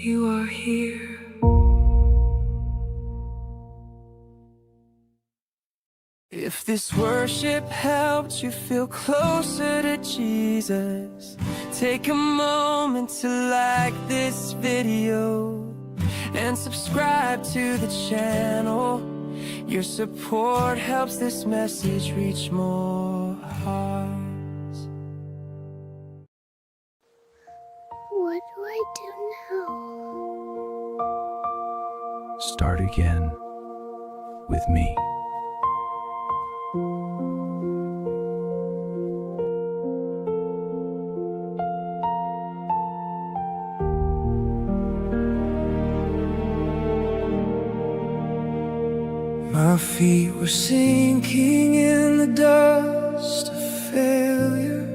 You are here. If this worship helped you feel closer to Jesus, take a moment to like this video and subscribe to the channel. Your support helps this message reach more hearts. What do I do now? Start again with me. My feet were sinking in the dust of failure.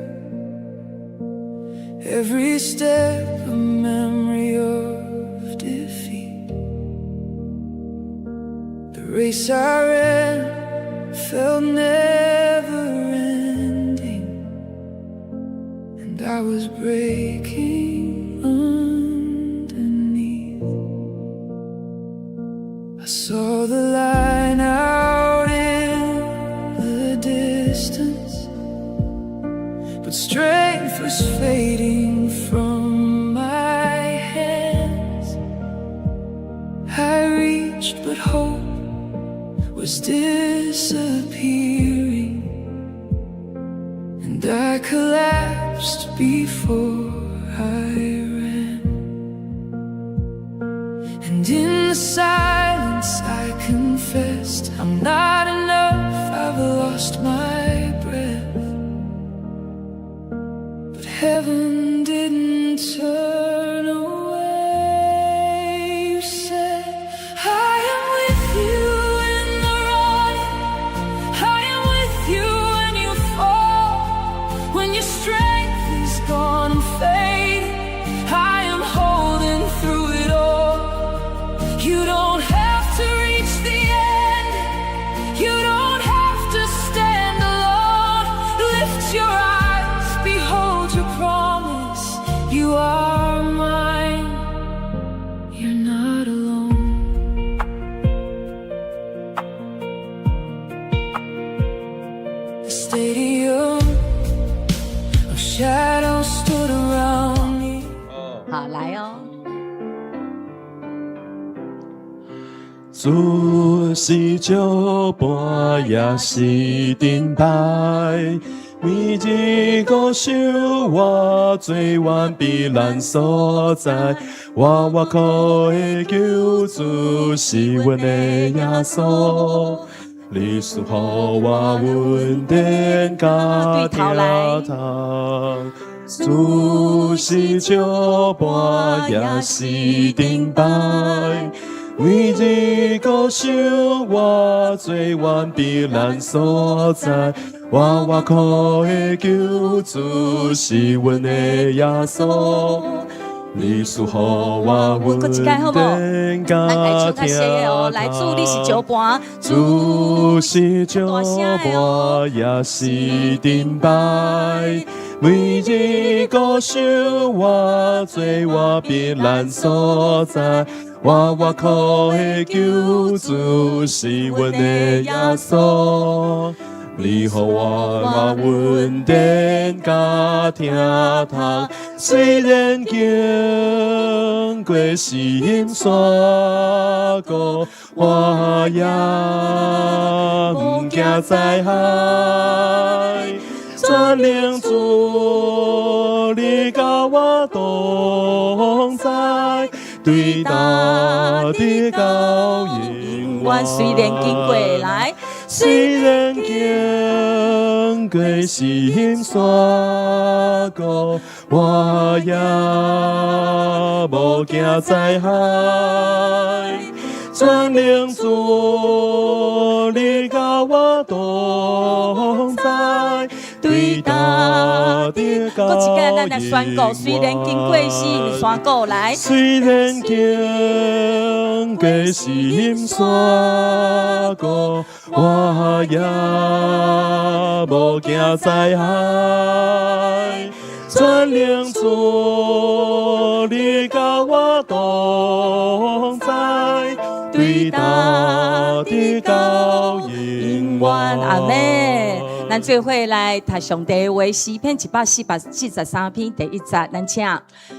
Every step a memory of defeat. The race I ran felt never ending, and I was breaking underneath. I saw the line out in the distance, but strength was fading from my hands. I reached, but hope was disappearing, and I collapsed before I ran. And in the silence, I confessed, "I'm not enough, I've lost my breath." But heaven didn't turn away. You said, "I am with you in the running. I am with you when you fall. When your strength is gone and fading, I am holding through it all. You don't have to reach the end. You don't have to stand alone. Lift your eyes, behold your promise. You are mine. You're not alone." The stadium of shadows stood around me. 好，來哦。主是石盤，也是盾牌，每日顧守我做阮避難所在，我倚靠的救主是阮的耶穌，你賜予我恩典佮對頭來疼痛。主是石盤，也是盾牌，每日顧守我做阮避難所在，我倚靠的救主是阮的耶穌，你賜予我閣一擺好無恩典咱來唱較細的哦，來，主你是石盤，主是石大聲的哦盤，也是盾牌，每日顧守我做我避難所在，我倚靠的救主是阮的耶穌，你予我恩典佮疼痛，雖然經過死蔭山谷，我也毋驚災害。全能主，你佮我同在，對大地到永遠雖然經過來，雖然經過死蔭山谷，我也無驚災害。全能主，你佮我同在，對大地閣一擺咱來宣告，雖然經過死蔭山谷來，雖然經過死蔭山谷，我也無驚災害。全能主，你佮我同在，對頭直到永遠。阿們。咱做伙來讀上帝的話，詩篇143篇第一節，咱請。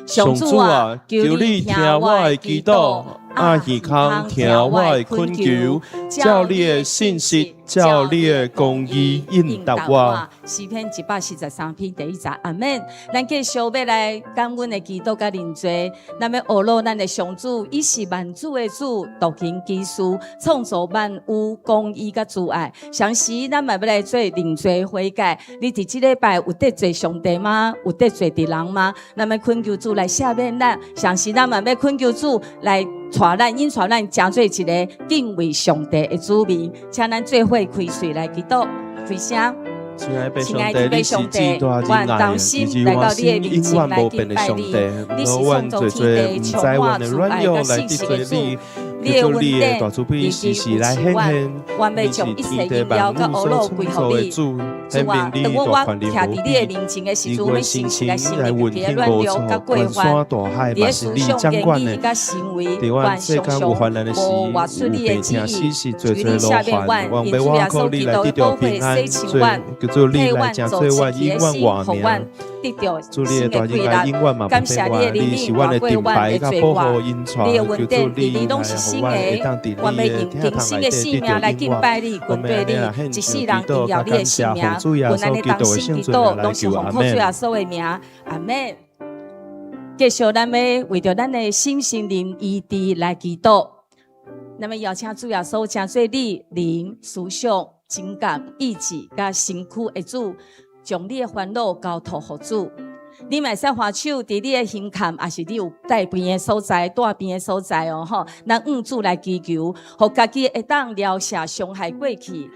上主啊，求你聽我的祈禱，掩耳孔聽我的懇求，照你的信實，照你的公義應答我。詩篇143篇第一節，阿們。咱繼續欲來感恩的祈禱佮認罪，咱欲呵咾咱的上主，伊是萬主的主，獨行奇事，創造萬有，公義佮慈愛。同時，咱嘛欲來做認罪悔改。你佇這禮拜有得罪上帝嗎？有得罪著人嗎？咱欲懇求主來赦免咱。同時，咱嘛欲懇求主來帶咱，引帶咱成做一个敬畏上帝的子民。請咱做伙開喙來祈禱，開聲。親愛的上帝，你是至大仁愛的，是阮心永遠無變的上帝。毋過阮濟濟毋知阮的軟弱來得罪你，求主你的大慈悲時時來顯現。你是天地萬物所創造的主，顯明你大權能無比。你阮心情來運行無阻，關山大海嘛是你掌管的。佇阮世間有患難的時，有病痛死時，濟濟勞煩，阮欲倚靠你來得著平安，做求主你來成做阮永遠活命。主你的大仁愛永遠嘛無變換，你是阮的盾牌佮保護引帶，求主你來予阮會當佇你的疼痛內底得著永遠。我們按呢來獻上祈禱佮感謝，奉主耶穌基督的聖尊名來求，阿們。阿們。繼續，咱欲為著咱的心身靈醫治來祈禱。咱欲邀請主耶穌，成做你靈、思想、情感、意志佮身軀的主，將你的煩惱交託予主。你嘛會使揮手佇你的胸坎，抑是你有帶病的所在、帶病的所在哦，吼。咱向主來祈求，予家己會當療赦傷害過去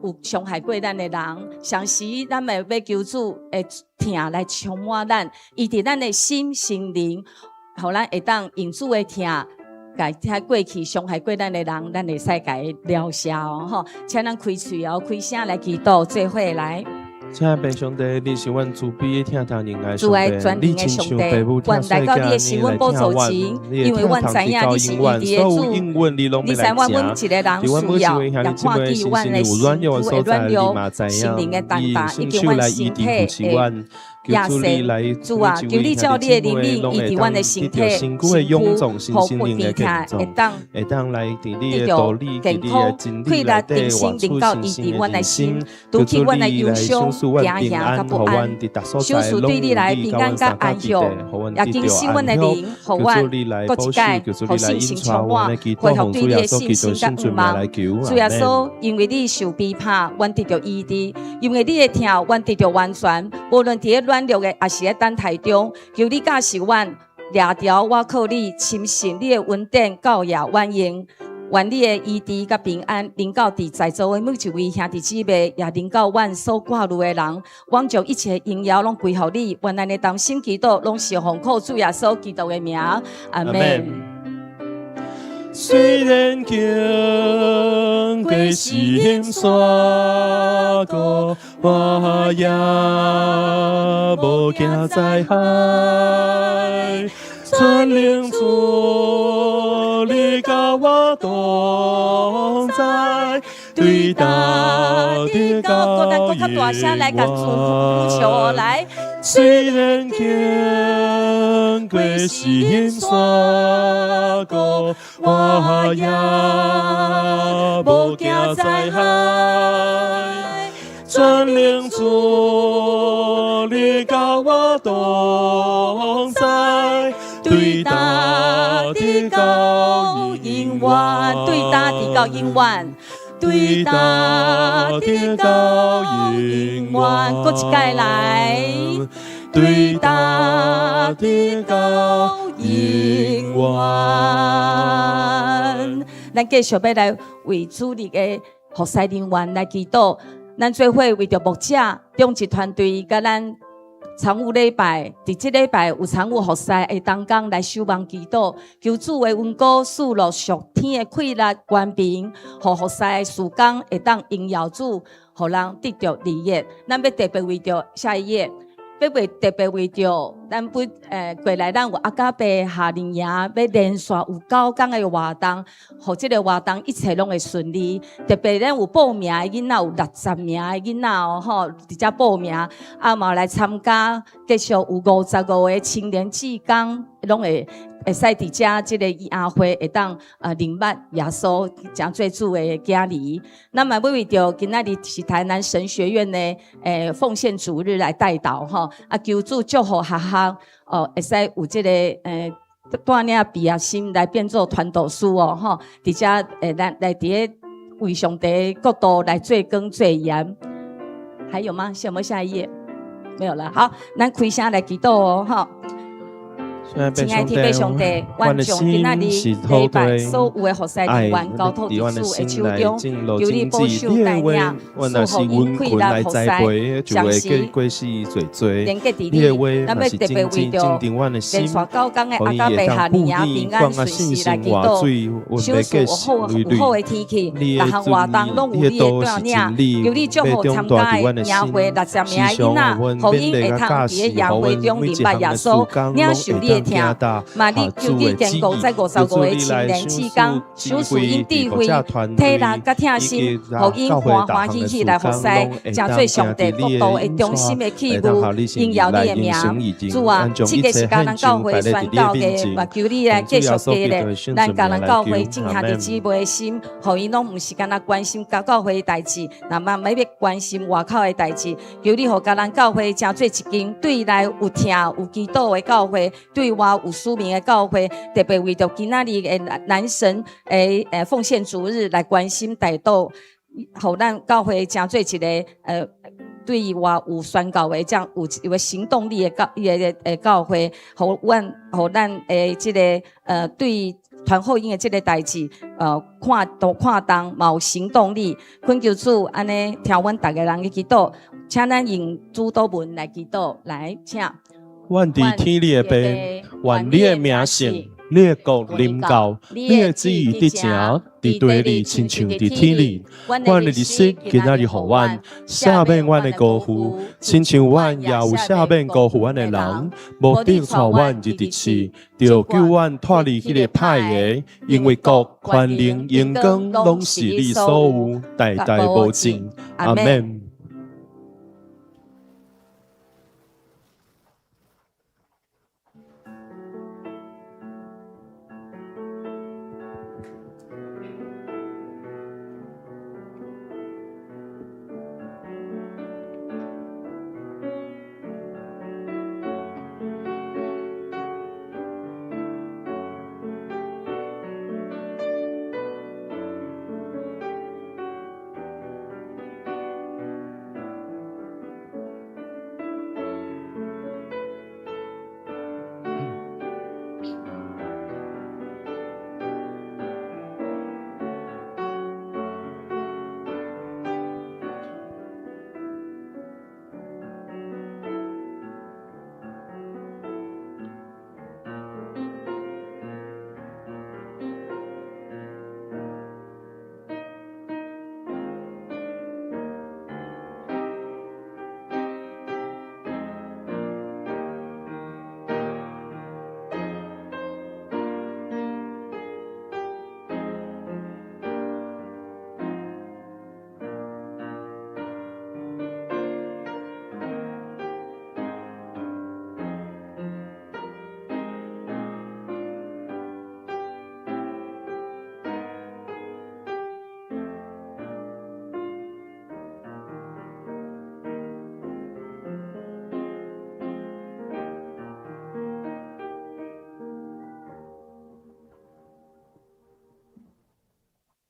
有傷害過咱的人。同時，咱嘛欲求主的疼來充滿咱，醫治咱的心、身靈，予咱會當用主的疼，共遐過去傷害過咱的人，咱會使共伊療赦哦，吼！請咱開喙哦，開聲來祈禱，做伙來。親愛的上帝，你是阮慈悲的疼痛仁愛主愛上帝，你親像父母疼細囝呢來疼阮，因為阮知影你是醫治的主，你知阮每一個人需要，也看見阮的身軀的軟弱、心靈的重擔，以及阮身體的亞生。主啊，求你照你的憐憫，醫治阮的身體、身軀，予有病痛會當得著健康、氣力、重新能夠醫治阮的心，除去阮的憂傷、驚惶佮不安，賞賜對你來平安佮安息，也更新阮的靈，予阮閣一擺，予信心充滿，恢復對你的信心佮盼望。主耶穌，因為你受逼迫，阮得著醫治；因為你的疼，阮得著完全。無論佇咧軟弱的，抑是咧等待中，求你教示阮，掠牢倚靠你，深信你的恩典教掖阮用。願你的醫治佮平安，臨到佇在座的每一位兄弟姊妹，也臨到阮所掛慮的人，阮將一切榮耀攏歸予你。願咱的同心祈禱，攏是奉靠主耶穌基督的名，阿們。雖然經過死蔭山谷，我也無驚災害。全能主，你佮我同在，對頭直到閣較大聲來共主呼求來。雖然經過死蔭山谷，我也無驚災害。全能主，你佮我同在，對頭直到永遠，對頭直到永遠，對頭直到永遠，閣一擺來，對頭直到永遠。咱繼續欲來為主日的服侍人員來祈禱。咱做伙為著牧者、長執團隊，佮咱常務禮拜，佇這禮拜有常務服侍的同工來守望祈禱，求主的恩膏賜落屬天的氣力、權柄，予服侍的事工會當榮耀主，予人得著利益。咱欲特別為著下一頁，欲欲為特別為著咱本過來，咱有阿加伯夏令營欲連續有9工的活動，予這个活動一切攏會順利。特別咱有報名的囡仔有60名的囡仔哦，吼，佇遮報名，啊嘛來參加，繼續有55個青年志工，攏會使佇遮這个營會會當認捌耶穌，成做主的囝兒。那麼欲為著今仔日是台南神學院的奉獻主日來代禱吼，啊求主祝福學校哦，會使有這个帶領畢業生來變做傳道師哦，吼，佇遮來佇咧為上帝國度來做工做鹽。還有嗎？有沒有下一頁？沒有了。好，咱開聲來祈禱哦，吼。親愛的天父上帝，阮將今仔日禮拜所有的服侍人員交託佇主的手中，求你保守帶領，賜予𪜶氣力服侍，相信連結佇你，咱欲特別為著連續9工的阿加伯夏令營平安順遂來祈禱，賞賜有好的天氣，逐項活動攏有你的帶領，求你祝福參加的營會60名的囡仔，予𪜶會通佇咧營會中認捌耶穌，領受你的疼，嘛你求你堅固這55個青年志工，賞賜𪜶智慧、體力佮疼心，予𪜶歡歡喜喜來服侍，成做上帝國度的忠心的器具，榮耀你的名。主啊，這个是嘉南教會宣教的，嘛求你來繼續加力，咱嘉南教會眾兄弟姊妹的心，予𪜶攏毋是干焦關心教教會的代誌，那麼嘛欲關心外口的代誌。求你予嘉南教會成做一間對內有疼有祈禱的教會，對外有使命的教會，特別為著今仔日的南神的奉獻主日來關心代禱，予咱教會成做一个對外有宣教的這樣有行動力的教伊个教會，予咱的這个對傳福音的這个代誌，看都看重嘛有行動力。懇求主按呢聽阮逐个人的祈禱，請咱用主禱文來祈禱，來請。阮佇天裡的父，願你的名聖，你的國臨到，你的旨意得成，佇地裡親像佇天裡。阮的日食今仔日予阮，赦免阮的辜負，親像阮也有赦免辜負阮的人。無得帶阮入佇試，著救阮脫離彼个歹的，因為國、權能、榮光，攏是你所有，代代無盡。阿們。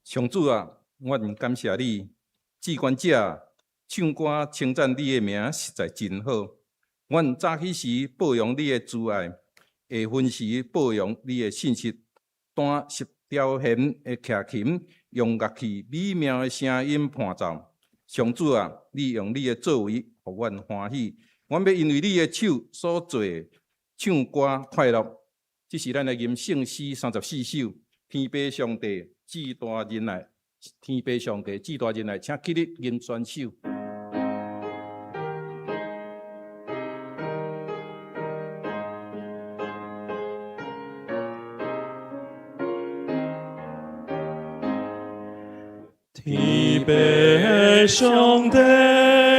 上主啊，阮感謝你，至懸者唱歌稱讚你的名實在真好。阮早起時報揚你的慈愛，下昏時報揚你的信實。彈十條弦的徛琴，用樂器美妙的聲音伴奏。上主啊，你用你的作為，予阮歡喜。阮欲因為你的手所做的唱歌快樂。這是咱的吟聖詩34首，天父上帝至大仁愛，天父上帝至大仁愛，請起立吟宣首。天父上帝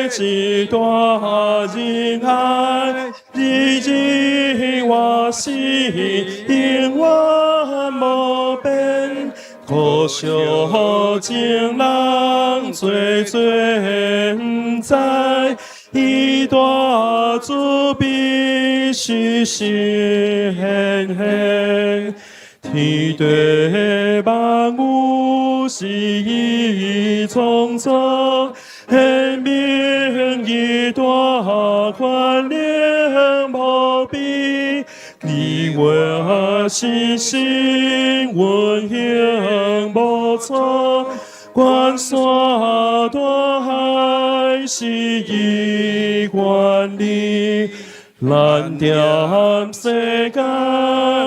至大仁愛，日日活心永遠無變，可惜眾人做做毋知，伊大慈悲時時顯現。天地萬物是伊創造，顯明伊大權能無比，你我信心運行無阻，關山大海是伊管理。咱踮世間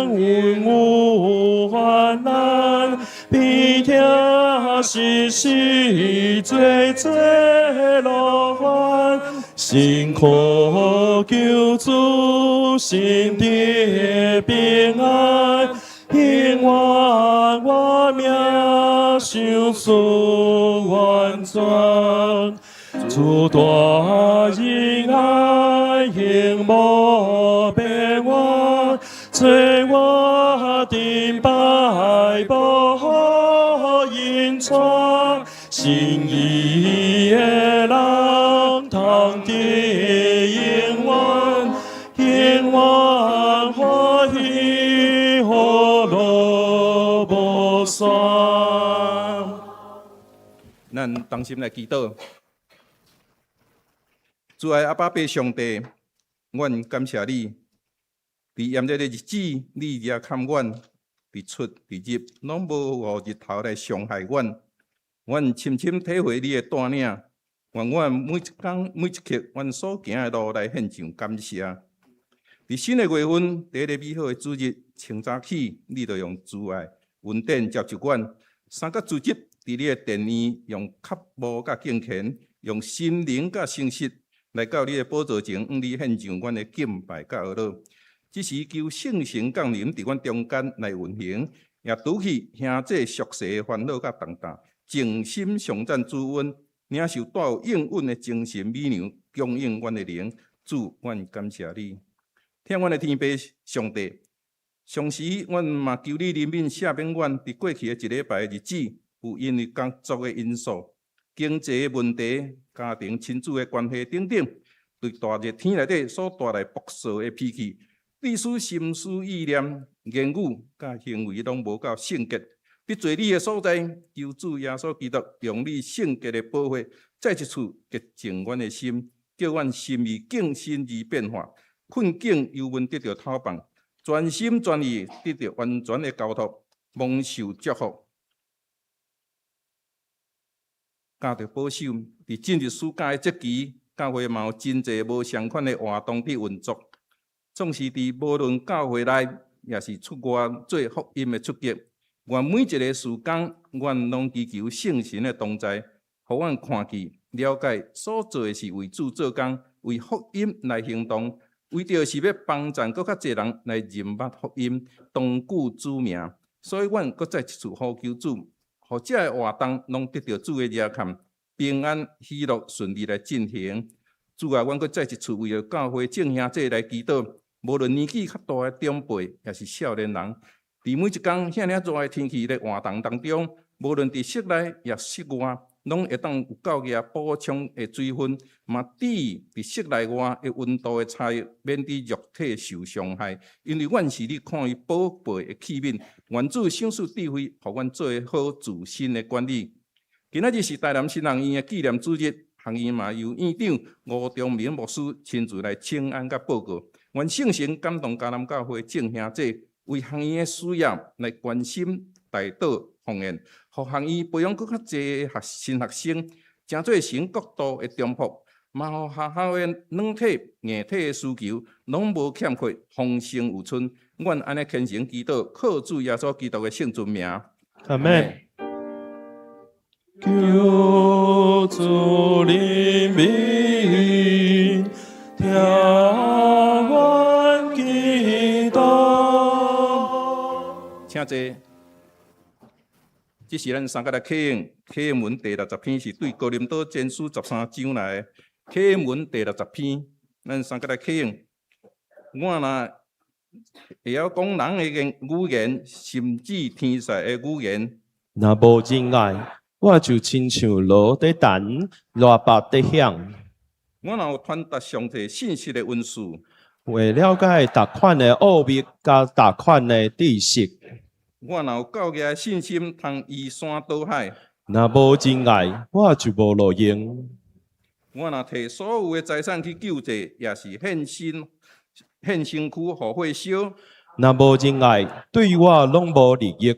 穩有患難，悲痛時時做做樂煩，辛苦求主心得平安，永遠活命賞賜完全。主大仁愛永無變換，做我頂拜無隱藏，信伊的人通得永遠，永遠歡喜和樂無散。咱同心來祈禱。主愛阿爸父上帝，阮感謝你，佇炎熱的日子，你遮看阮，佇出佇入，攏無予日頭來傷害阮。阮深深體會你的帶領，願阮每一工每一刻，阮所行的路來獻上感謝。佇新的月份，第一个美好的主日，清早起，你就用慈愛恩典接受阮。三角主日，佇你的殿院，用渴慕佮敬虔，用心靈佮誠實，來到你的寶座前，向你獻上阮的敬拜佮哀禱。這時求聖神降臨佇阮中間來運行，也除去兄弟俗世的煩惱佮重擔，靜心頌讚主恩，領受帶有應允的精神美糧，供應阮的靈。主，阮感謝你。疼阮的天父上帝，上時阮嘛求你憐憫赦免阮，佇過去的一禮拜的日子，有因為工作的因素、經濟的問題、家庭親子的關係等等，對大熱天內底所帶來暴躁的脾氣，致使心思意念、言語佮行為攏無夠聖潔。得罪你的所在，求主耶穌基督用你聖潔的寶血，再一次潔淨阮的心，叫阮心意更新而變化，困境憂悶得著透放，全心全意得著完全的交託，蒙受祝福。佮著保守，佇進入暑假的節期，教會嘛有真濟無相款的活動佇運作。總是佇無論教會內，抑是出外做福音的出擊。願每一个事工，阮攏祈求聖神的同在，予阮看見、了解所做的是為主做工，為福音來行動，為著是欲幫贊閣較濟人來認捌福音，長久主名。所以，阮閣再一次呼求主，予這个活動攏得著主的遮看，平安喜樂順利來進行。主啊，阮閣再一次為著教會眾兄弟來祈禱，無論年紀較大的長輩，抑是少年人，佇每一工遐爾熱的天氣咧活動當中，無論佇室內抑室外，攏會當有夠額補充的水分，嘛注意佇室內外的溫度的差異，免致肉體受傷害。因為阮是你看為寶貝的器皿，願主賞賜智慧，予阮做好自身的管理。今仔日是台南神學院的紀念主日，學院嘛由院長吳忠明牧師親自來請安佮報告。願聖神感動迦南教會眾兄弟，為學院的需要來關心、代禱、奉獻，予學院培養閣較濟學新學生，成做神國度的忠僕，嘛予學校的軟體、硬體的需求攏無欠缺，豐盛有剩。阮按呢虔誠祈禱，靠主耶穌基督的聖尊名。阿門。求主憐憫，聽阮祈禱。請坐。這是咱三個來啟應，啟應文第六十篇是對哥林多前書十三章來的。啟應文第六十篇，咱三個來啟應。我若會曉講人的言語言，甚至天使的語言，若無仁愛，我就親像鑼佇彈，喇叭佇響。我若有傳達上帝信息的恩賜，會了解逐款的奧秘佮逐款的知識。我若有夠額的信心，通移山倒海，若無仁愛，我就無路用。我若提所有的財產去救濟，抑是獻身獻身軀予火燒。若無仁愛，對我攏無利益。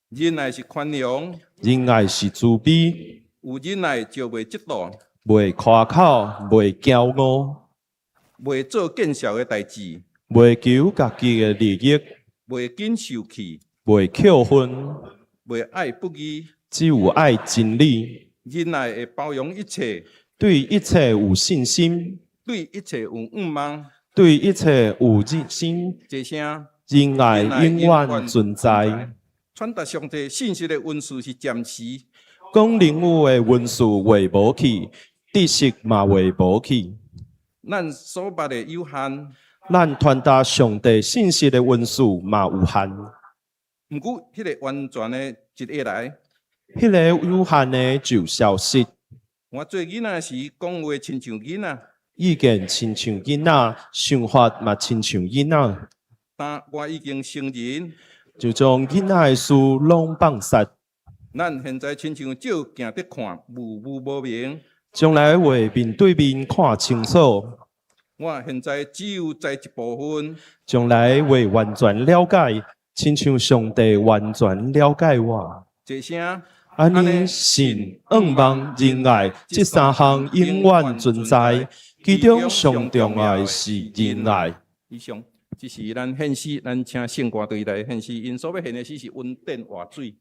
仁愛是寬容，仁愛是慈悲，有仁愛就袂嫉妒，袂誇口，袂驕傲，袂做見笑的代誌，袂求家己的利益，袂緊受氣，袂扣分，袂愛不義。只有愛真理。仁愛會包容一切，對一切有信心，對一切有盼望。對一切有熱心。這聲仁愛永遠存在。傳達上帝信息的恩賜是暫時，講靈語的恩賜會無去，知識嘛會無去。咱所捌的有限，咱傳達上帝信息的恩賜嘛有限。毋過，彼個完全的一下來，彼個有限的就消失。我做囡仔時講話親像囡仔，意見親像囡仔，想法嘛親像囡仔。但我已經成人，就將囡仔的事攏放捒。咱現在親像照鏡佇看，模糊無明。將來會面對面看清楚。我現在只有知一部分。將來會完全了解，親像上帝完全了解我。這聲，按呢信、盼望、仁愛，這三項永遠存在。其中上重要的是仁愛。以上，這是咱獻詩，咱請聖歌隊來獻詩。𪜶所欲獻的詩是恩典活水。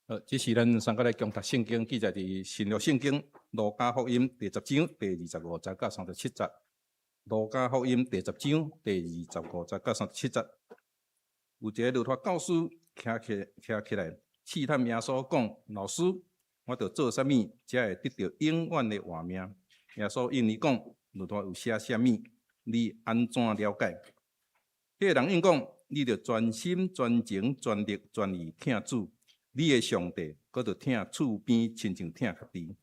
好，這是咱三個來共讀聖經，記載佇新約聖經路加福音第十章第25節到37節。路加福音第十章第25節到37節，有一个律法教師徛起來試探耶穌講：老師，我著做啥物才會得著永遠的活命？耶穌應伊講：律法有寫啥物？你按怎了解？彼个人應講：你著全心全情全力全意疼主，你的上帝，閣著疼厝邊親像疼家己。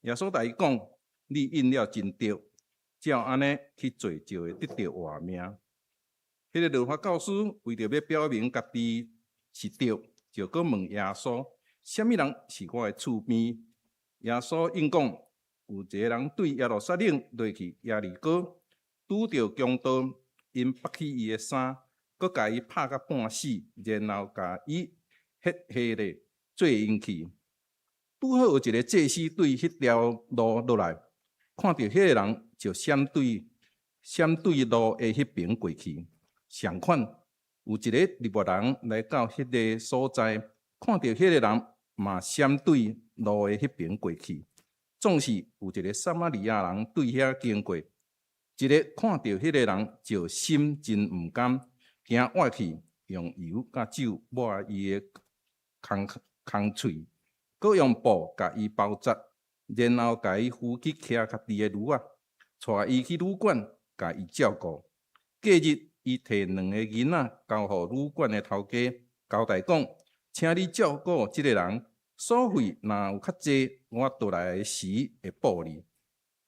耶穌共伊講：你應了真對，照按呢去做，就會得著活命。彼个律法教師為著欲表明家己是對，就閣問耶穌：啥物人是我的厝邊？耶穌應講：有一个人對耶路撒冷落去耶利哥，拄著強盜，𪜶剝去伊的衫，閣共伊拍甲半死，然後共伊歇下咧，做𪜶去。拄好有一个祭司對彼條路落來，看著彼个人，就閃對路的彼爿過去。相款，有一个利未人來到彼个所在，看著彼个人，嘛閃對路的彼爿過去。總是有一个撒瑪利亞人對遐經過，一个看著彼个人，就心真毋甘，行倚去，用油佮酒抹伊的空喙，閣用布共伊包紮，然後共伊扶去騎家己的驢仔，帶伊去旅館，共伊照顧。隔日，伊提兩个銀仔交予旅館的頭家，交代講：請你照顧這个人，所費若有較濟，我倒來時會報你。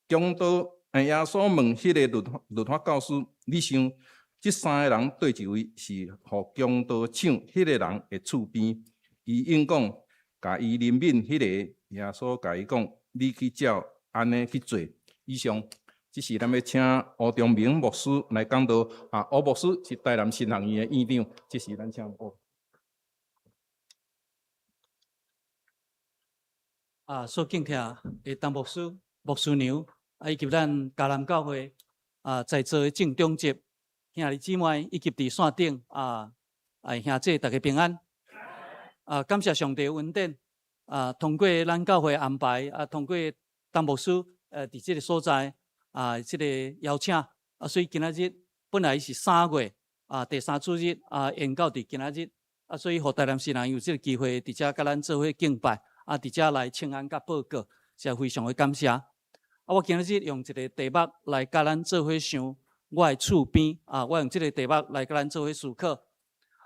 強盜耶穌問彼个律法教師：你想，這三个人佗一位是予強盜搶彼个人的厝邊？伊應講：共伊憐憫彼个。耶穌共伊講：你去照按呢去做。以上，這是咱欲請吳中明牧師來講道。啊，吳牧師是台南神學院的院長。這是咱請吳。啊，所敬聽的陳牧師、牧師娘，啊，以及咱迦南教會啊，在座的眾長執兄弟姊妹，以及佇線頂啊兄姊，大家平安。啊，感謝上帝恩典，啊，通過咱教會安排，啊，通過陳牧師，佇這个所在，啊，這个邀請，啊，所以今仔日本來是3月，啊，第三主日，啊，延到佇今仔日，啊，所以予台南神學院有這个機會，佇遮佮咱做伙敬拜，啊，佇遮來請安佮報告，是非常的感謝。啊，我今日用一个題目來佮咱做伙想我的厝邊，啊，我用這个題目來佮咱做伙思考。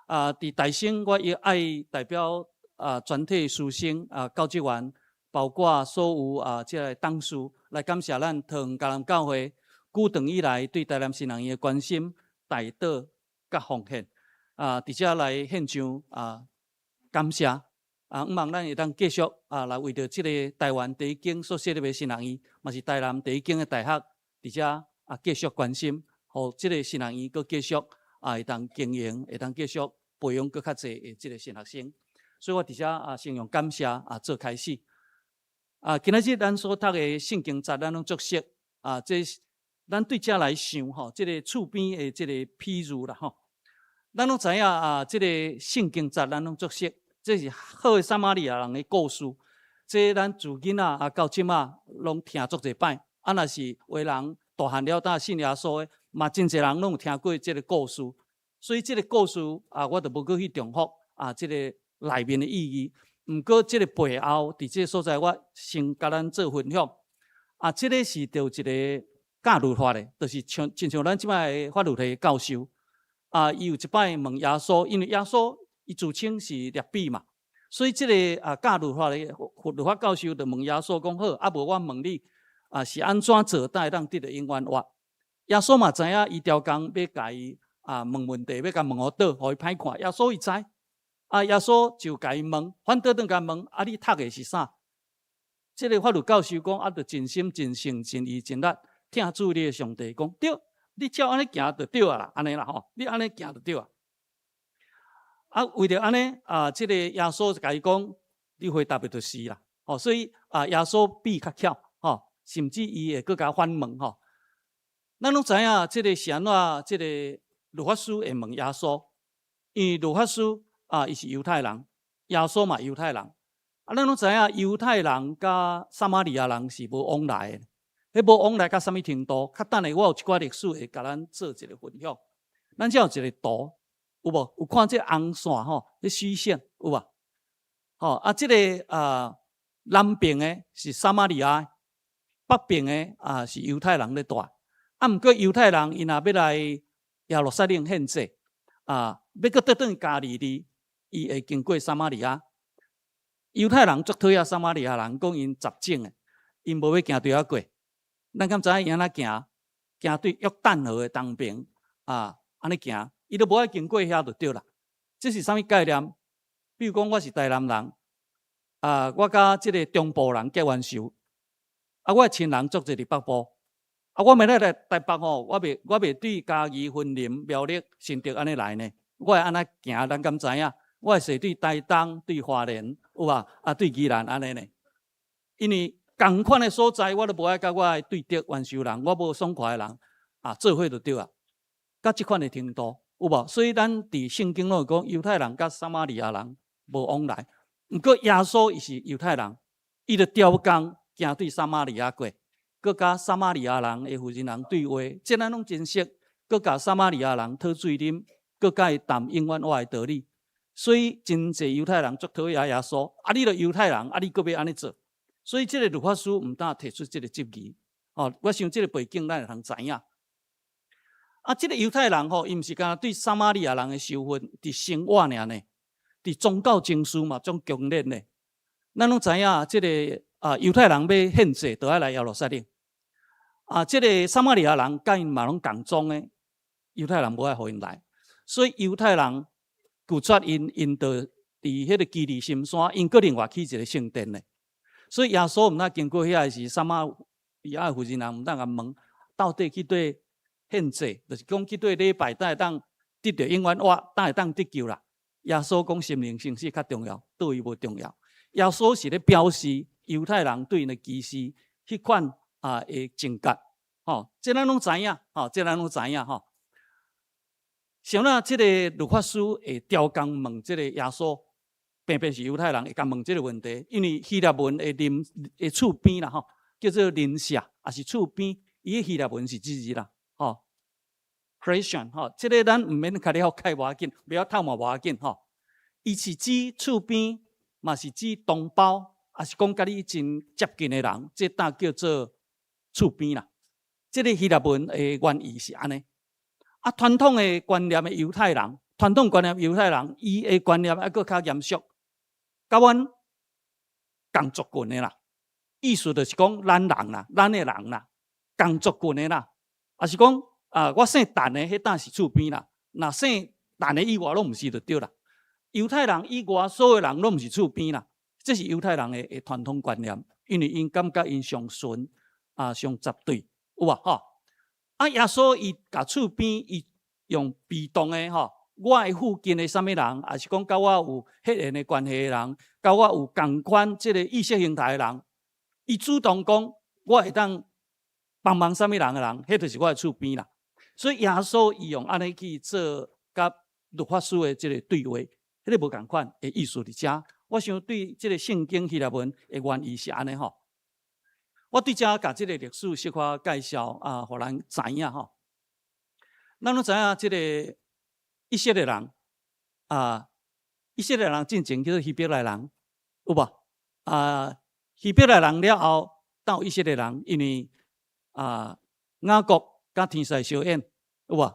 啊，佇大聲我也愛代表啊全體師生啊教職員，包括所有啊這个董事來感謝咱桃園迦南教會久長以來對台南神學院的關心、代禱佮奉獻。啊，佇遮來獻上啊感謝。啊，向望咱會當繼續啊來為著這个台灣第一間所設立的神學院，嘛是台南第一間的大學，佇遮啊繼續關心，予這个神學院閣繼續啊會當經營，會當繼續培養閣較濟的這个神學生。所以我佇遮啊先用感謝啊做開始。啊，今仔日咱所讀的聖經節，咱攏足熟。啊，這咱對遮來想吼，這个厝邊的這个譬喻啦吼，咱攏知影啊，這个聖經節咱攏足熟。這是好的撒瑪利亞人的故事，這咱自囡仔啊到這馬攏聽足濟擺。啊，若是有的人大漢了膽信耶穌的，嘛真濟人攏有聽過這个故事。所以這个故事啊，我就無閣去重複啊，這个內面的意義。毋過這个背後，佇這个所在，我先共咱做分享。啊，這个是著一个教律法的，就是像親像咱這擺的法律系教授。啊，伊有一擺問耶穌，因為耶穌伊自稱是拉比嘛，所以這个啊教律法的律法教授就問耶穌講：好，啊無我問你啊，是按怎做才會當得著永遠活？耶穌嘛知影伊刁工欲共伊啊問問題，欲共問予倒，予伊歹看。耶穌伊知，啊耶穌就共伊問，反倒轉共問：啊你讀的是啥？這个法律教授講：啊，著盡心、盡性、盡意、盡力，疼主你的上帝。講對，你照按呢行就對啊啦，按呢啦吼，你按呢行就對啊。啊，為著按呢啊，這个耶穌就共伊講，你回答的就是啦。吼，所以啊，耶穌比較巧，吼，甚至伊會閣共反問吼。咱攏知影，這个是按怎？這个律法師會問耶穌，因為律法師啊，伊是猶太人，耶穌嘛猶太人。啊，咱攏知影猶太人佮撒瑪利亞人是無往來的，彼無往來到啥物程度？較等下我有一寡歷史會共咱做一个分享。咱遮有一个圖，有無？有看這紅線吼？彼虛線有無？吼啊，這个啊南邊的是撒瑪利亞，北邊的啊是猶太人咧蹛。啊，毋過猶太人𪜶若欲來耶路撒冷獻祭，啊，欲閣倒轉加利利，伊會經過撒瑪利亞。猶太人足討厭撒瑪利亞人，講𪜶雜種的，𪜶無欲行對遐過。咱敢知影𪜶按怎行？行對約旦河的東邊啊，按呢行，伊都無愛經過遐就對啦。這是啥物概念？比如講，我是台南人，啊，我佮這个中部人結冤仇，啊，我的親人足濟佇北部，啊，我欲來台北吼，我袂對嘉義、雲林、苗栗、新竹按呢來呢，我會按怎行？咱敢知影？我會踅對台東、對花蓮，有無？啊，對宜蘭按呢呢？因為仝款的所在，我都無愛佮我的對敵冤仇人，我無爽快的人啊，做伙就對啊。到這款的程度，有無？所以咱佇聖經攏有講，猶太人佮撒瑪利亞人無往來。毋過耶穌伊是猶太人，伊就刁工行對撒瑪利亞過，閣佮撒瑪利亞人的婦人人對話，這咱攏真熟。閣共撒瑪利亞人討水啉，閣佮伊談永遠活的道理。所以真濟猶太人足討厭耶穌，啊！你著猶太人，啊！你閣欲按呢做？所以這个律法師毋但提出這个質疑，哦，我想這个背景咱會通知影。啊，這个猶太人吼，伊毋是干焦對撒瑪利亞人的仇恨，佇生活爾呢，佇宗教情緒嘛足強烈呢。咱攏知影，這个啊猶太人欲獻祭，都愛來耶路撒冷。啊，這个撒瑪利亞人佮𪜶嘛攏仝宗的，猶太人無愛予𪜶來，所以猶太人拒絕𪜶，𪜶就佇彼个基利心山，𪜶閣另外起一个聖殿咧。所以耶穌毋但經過遐時，撒瑪利亞的婦人人毋當共問，到底去佗獻祭，就是講去佗禮拜，才會當得著永遠活，才會當得救啦。耶穌講心靈誠實較重要，佗位無重要。耶穌是咧表示猶太人對𪜶的歧視，彼款啊的情結，吼，這咱攏知影，吼，這咱攏知影，吼。像那這个律法師會刁工問這个耶穌，偏偏是猶太人會共問這个問題，因為希臘文的鄰的厝邊啦，吼，叫做鄰舍，抑是厝邊，伊的希臘文是這字啦，吼，Christian 吼，這个咱毋免較了解無要緊，袂曉透嘛無要緊，吼。伊是指厝邊，嘛是指同胞，抑是講佮你真接近的人，這搭叫做厝邊啦。這个希臘文的原意是按呢。啊，傳統的觀念的猶太人，傳統觀念猶太人，伊的觀念猶閣較嚴肅，佮阮仝族群的啦。意思就是講咱人啦，咱的人啦，仝族群的啦，抑是講啊，我姓陳的，彼搭是厝邊啦。若姓陳的以外，攏毋是就對啦。猶太人以外，所有人攏毋是厝邊啦。這是猶太人的傳統觀念，因為𪜶感覺𪜶上純啊，上絕對，有無吼？啊，耶穌伊共厝邊，伊用被動的吼，我的附近的啥物人，抑是講佮我有血緣的關係的人，佮我有仝款這个意識形態的人，伊主動講，我會當幫忙啥物人的人，彼就是我的厝邊啦。所以耶穌伊用按呢去做佮律法師的這个對話，彼个無仝款的意思佇遮。我想對這个聖經希臘文的原意是按呢吼。我對遮共這个歷史小可介紹啊，予咱知影吼。咱攏知影這个以色列人啊，以色列人進前叫做希伯來人，有無？啊，希伯來人了後到以色列人，因為啊雅各佮天使相應，有無？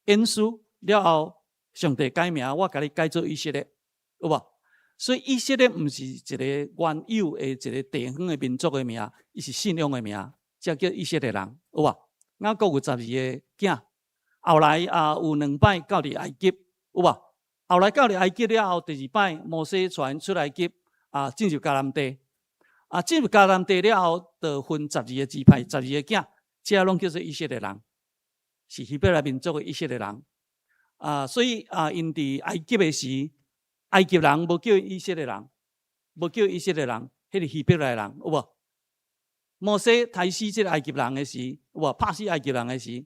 應許了後，上帝改名，我共你改做以色列，有無？所以以色列毋是一个原有的一个地方的民族的名，伊是信仰的名，才叫以色列人，有無？雅各有十二个囝，後來啊有兩擺到佇埃及，有無？後來到佇埃及了後，第二擺摩西傳出埃及啊，進入迦南地，啊進入迦南地了後，就分十二个支派，十二個囝，這攏叫做以色列人，是希伯來民族的以色列人。啊，所以啊，𪜶佇埃及的時，埃及人無叫以色列人，無叫以色列人，彼个希伯來人有無？摩西刣死這个埃及人的時，有無？拍死埃及人的時，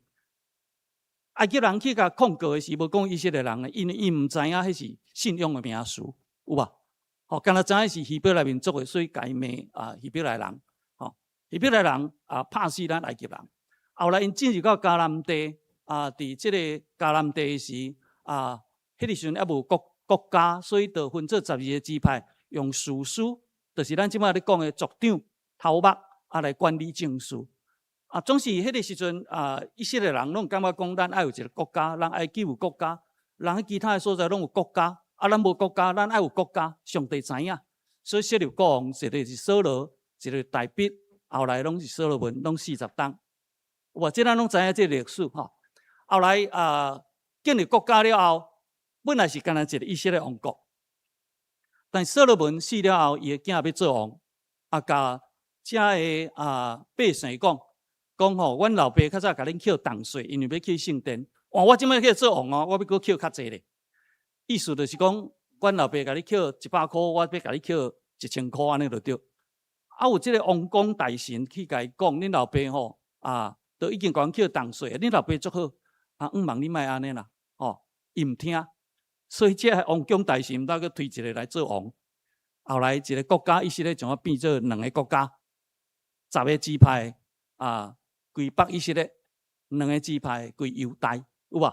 埃及人去共控告的時，無講以色列人的，因為𪜶毋知影彼是信仰的名詞，有無？吼，敢若知影是希伯來民族的，所以共伊罵啊希伯來人，吼，希伯來人啊拍死咱埃及人。後來𪜶進入到迦南地啊，佇這个迦南地的時啊，彼个時陣猶無國家，所以就分做十二个支派，用士師，就是咱這擺咧講的族長、頭目啊來管理政事。啊，總是彼个時陣啊，以色列人攏感覺講，咱愛有一个國家，咱愛去有國家，人喺其他的所在攏有國家，啊，咱無國家，咱愛有國家。上帝知影，所以設立國王，一个是掃羅，一个大衛，後來攏是所羅門，攏40冬。哇，這咱攏知影這个歷史吼。後來啊，建立國家了後，本來是干焦一个以色列王國，但所羅門死了後，伊的囝欲做王，啊，共遮的啊百姓講，講吼，阮老爸較早共恁扣重稅，因為欲起聖殿。哇，我這擺去做王哦，我欲閣扣較濟咧。意思就是講，阮老爸共你扣100箍，我欲共你扣1000箍，按呢就對。啊，有這个王公大臣去共伊講，恁老爸吼啊，都已經共阮扣重稅，恁老爸足好，啊，毋茫你莫按呢啦，吼，伊毋聽。所以這个王公大臣，閣推一个來做王。後來一个國家，以色列將要變做兩个國家，十个支派啊，歸北以色列；兩个支派歸猶大，有無？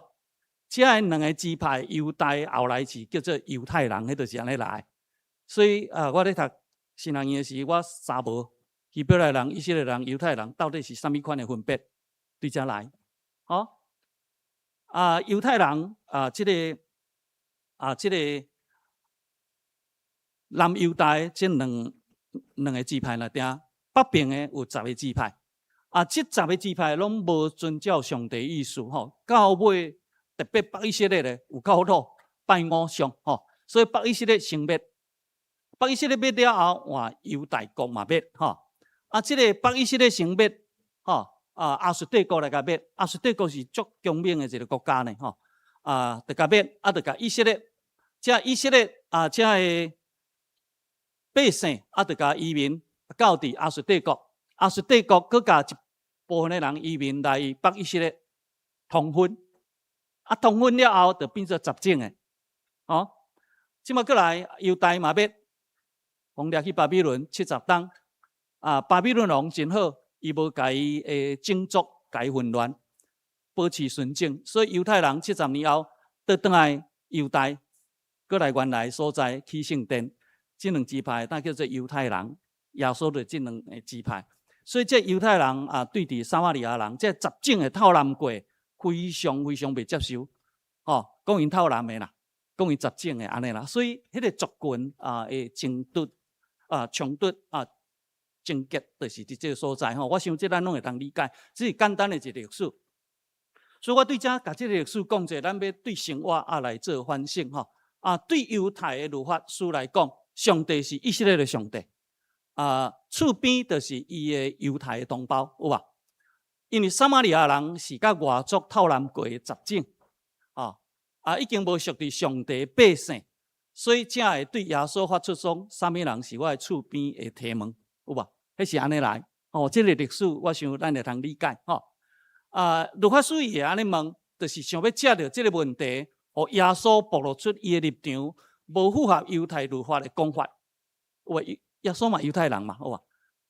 這个兩个支派猶大後來是叫做猶太人，彼就是按呢來。所以啊，我咧讀神學院的時，我查無希伯來人、以色列人、猶太人到底是啥物款的分別，對遮來。吼啊，猶太人啊，這个南猶大這兩個支派內底，北邊的有十個支派。啊，這十個支派攏無遵照上帝意思吼，到尾特別北以色列咧有夠魯拜偶像吼，所以北以色列先滅，北以色列滅了後，換猶大國嘛滅吼。啊，這个北以色列先滅吼，啊，亞述帝國來共滅，亞述帝國是足強猛的一个國家呢吼，啊，就共滅，啊，就共以色列，這以色列啊，這个百姓啊，就共移民到佇亞述帝國，亞述帝國閣共一部分的人移民來北以色列通婚，啊，通婚了後就變做雜種的，哦，這擺過來猶大嘛欲予掠去巴比倫70冬，啊，巴比倫王真好，伊無共伊的種族共伊混亂，保持純正，所以猶太人70年後倒轉來猶大，閣閣來原來所在起聖殿。這兩支派，當叫做猶太人，耶穌就這兩个支派。所以這猶太人啊，對佇撒瑪利亞人，這十種的透濫過，非常非常袂接受。吼，講𪜶透濫的啦，講𪜶雜種的按呢啦。所以彼个族群啊的爭執啊衝突啊症結，就是佇這个所在吼。我想這咱攏會當理解，這是簡單的一個歷史。所以我對遮共這个歷史講者，咱欲對生活啊來做反省吼。啊，對猶太的律法師來講，上帝是以色列的上帝。啊，厝邊就是伊的猶太的同胞，有無？因為撒瑪利亞人是佮外族透濫過的雜種，啊啊，已經無屬佇上帝百姓，所以才會對耶穌發出講，啥物人是我的厝邊的提問，有無？彼是按呢來，哦，這個歷史我想咱會通理解，吼。啊，律法師伊會按呢問，就是想欲藉著這个問題，予耶穌暴露出伊的立場，無符合猶太律法的講法，有無？耶穌嘛猶太人嘛，好無？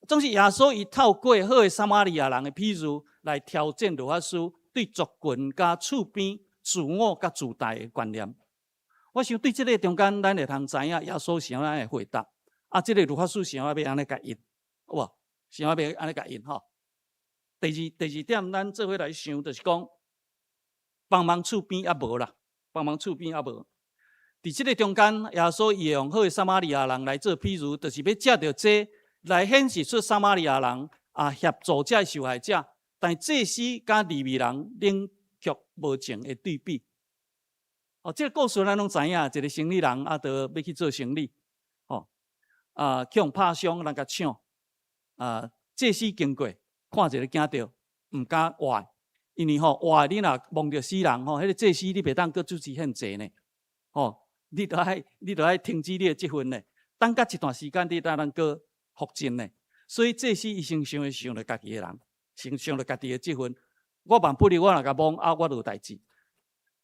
總是耶穌伊透過好的撒瑪利亞人的譬喻來挑戰律法師對族群佮厝邊自我佮自大的觀念。我想對這个中間，咱會通知影耶穌是按怎的回答。啊，這个律法師是按怎欲按呢共應，有無？是按怎欲按呢共應吼？第二點，咱做伙來想，就是講幫忙厝邊抑無啦，幫忙厝邊抑無。佇這个中間，耶穌伊會用好的撒瑪利亞人來做譬喻，就是欲藉著這來顯示出撒瑪利亞人啊協助這受害者，但祭司佮利未人冷卻無情的對比。哦，這个故事咱攏知影，一个生意人啊，著欲去做生意，吼啊，去予拍傷，人共搶，啊，祭司經過，看一个驚著，毋敢活，因為吼活你若摸著死人吼，彼个祭司你袂當閣主持獻祭呢，吼。你著愛停止你的職分呢，等甲一段時間，你才通閣復診呢。所以祭司伊先想的想著家己的人，先想著家己的職分。我萬不利，我若共摸啊，我就有代誌。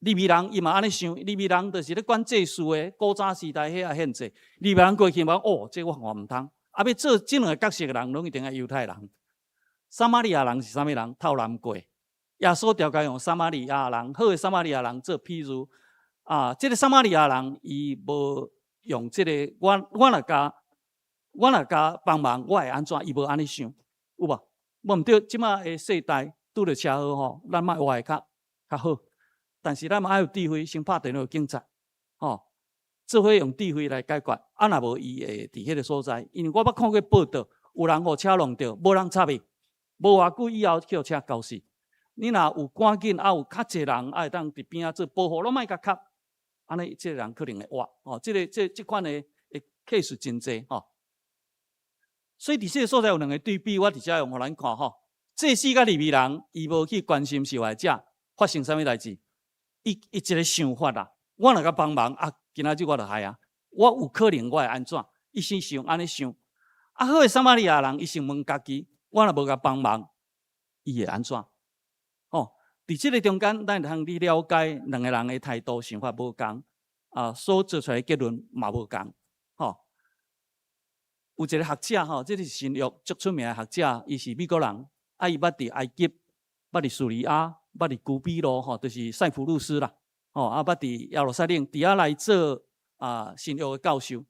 利未人伊嘛按呢想，利未人就是咧管祭司的，古早時代彼个獻祭。利未人過去講，哦，這我看毋通。啊，欲做這兩个角色的人，攏一定愛猶太人。撒瑪利亞人是啥物人？透濫過。耶穌著共用撒瑪利亞人，好的撒瑪利亞人做譬喻。啊，這个撒瑪利亞人伊無用這个，我若共幫忙，我會按怎？伊無按呢想，有無？無毋對，這馬的世代拄著車禍吼，咱莫活會較較好，但是咱嘛愛有智慧，先拍電話予警察，吼，做伙用智慧來解決。啊，若無伊會佇彼个所在，因為我捌看過報道，有人予車挵著，無人插伊，無偌久以後去予車鉤死。你若有趕緊，啊有較濟人啊會當佇邊仔做保護，攏莫共插。按呢，這个人可能會活，吼，這个這這款的的 case 真濟，吼。所以佇這个所在有兩个對比，我佇遮用予咱看，吼。祭司佮利未人，伊無去關心受害者發生啥物代誌，伊伊一个想法啦，我若共幫忙啊，今仔日我就害啊，我有可能我會按怎？伊先想按呢想，啊，好的撒瑪利亞人，伊先問家己，我若無共幫忙，伊會按怎？吼，佇這个中間，咱會通去了解兩个人的態度想法無仝，啊，所做出來的結論嘛無仝，吼。有一个學者吼，這个是新約足出名的學者，伊是美國人，啊，伊捌佇埃及、捌佇敘利亞、捌佇古比羅吼，就是塞浦路斯啦，吼，啊，捌佇耶路撒冷，佇遐來做啊新約的教授，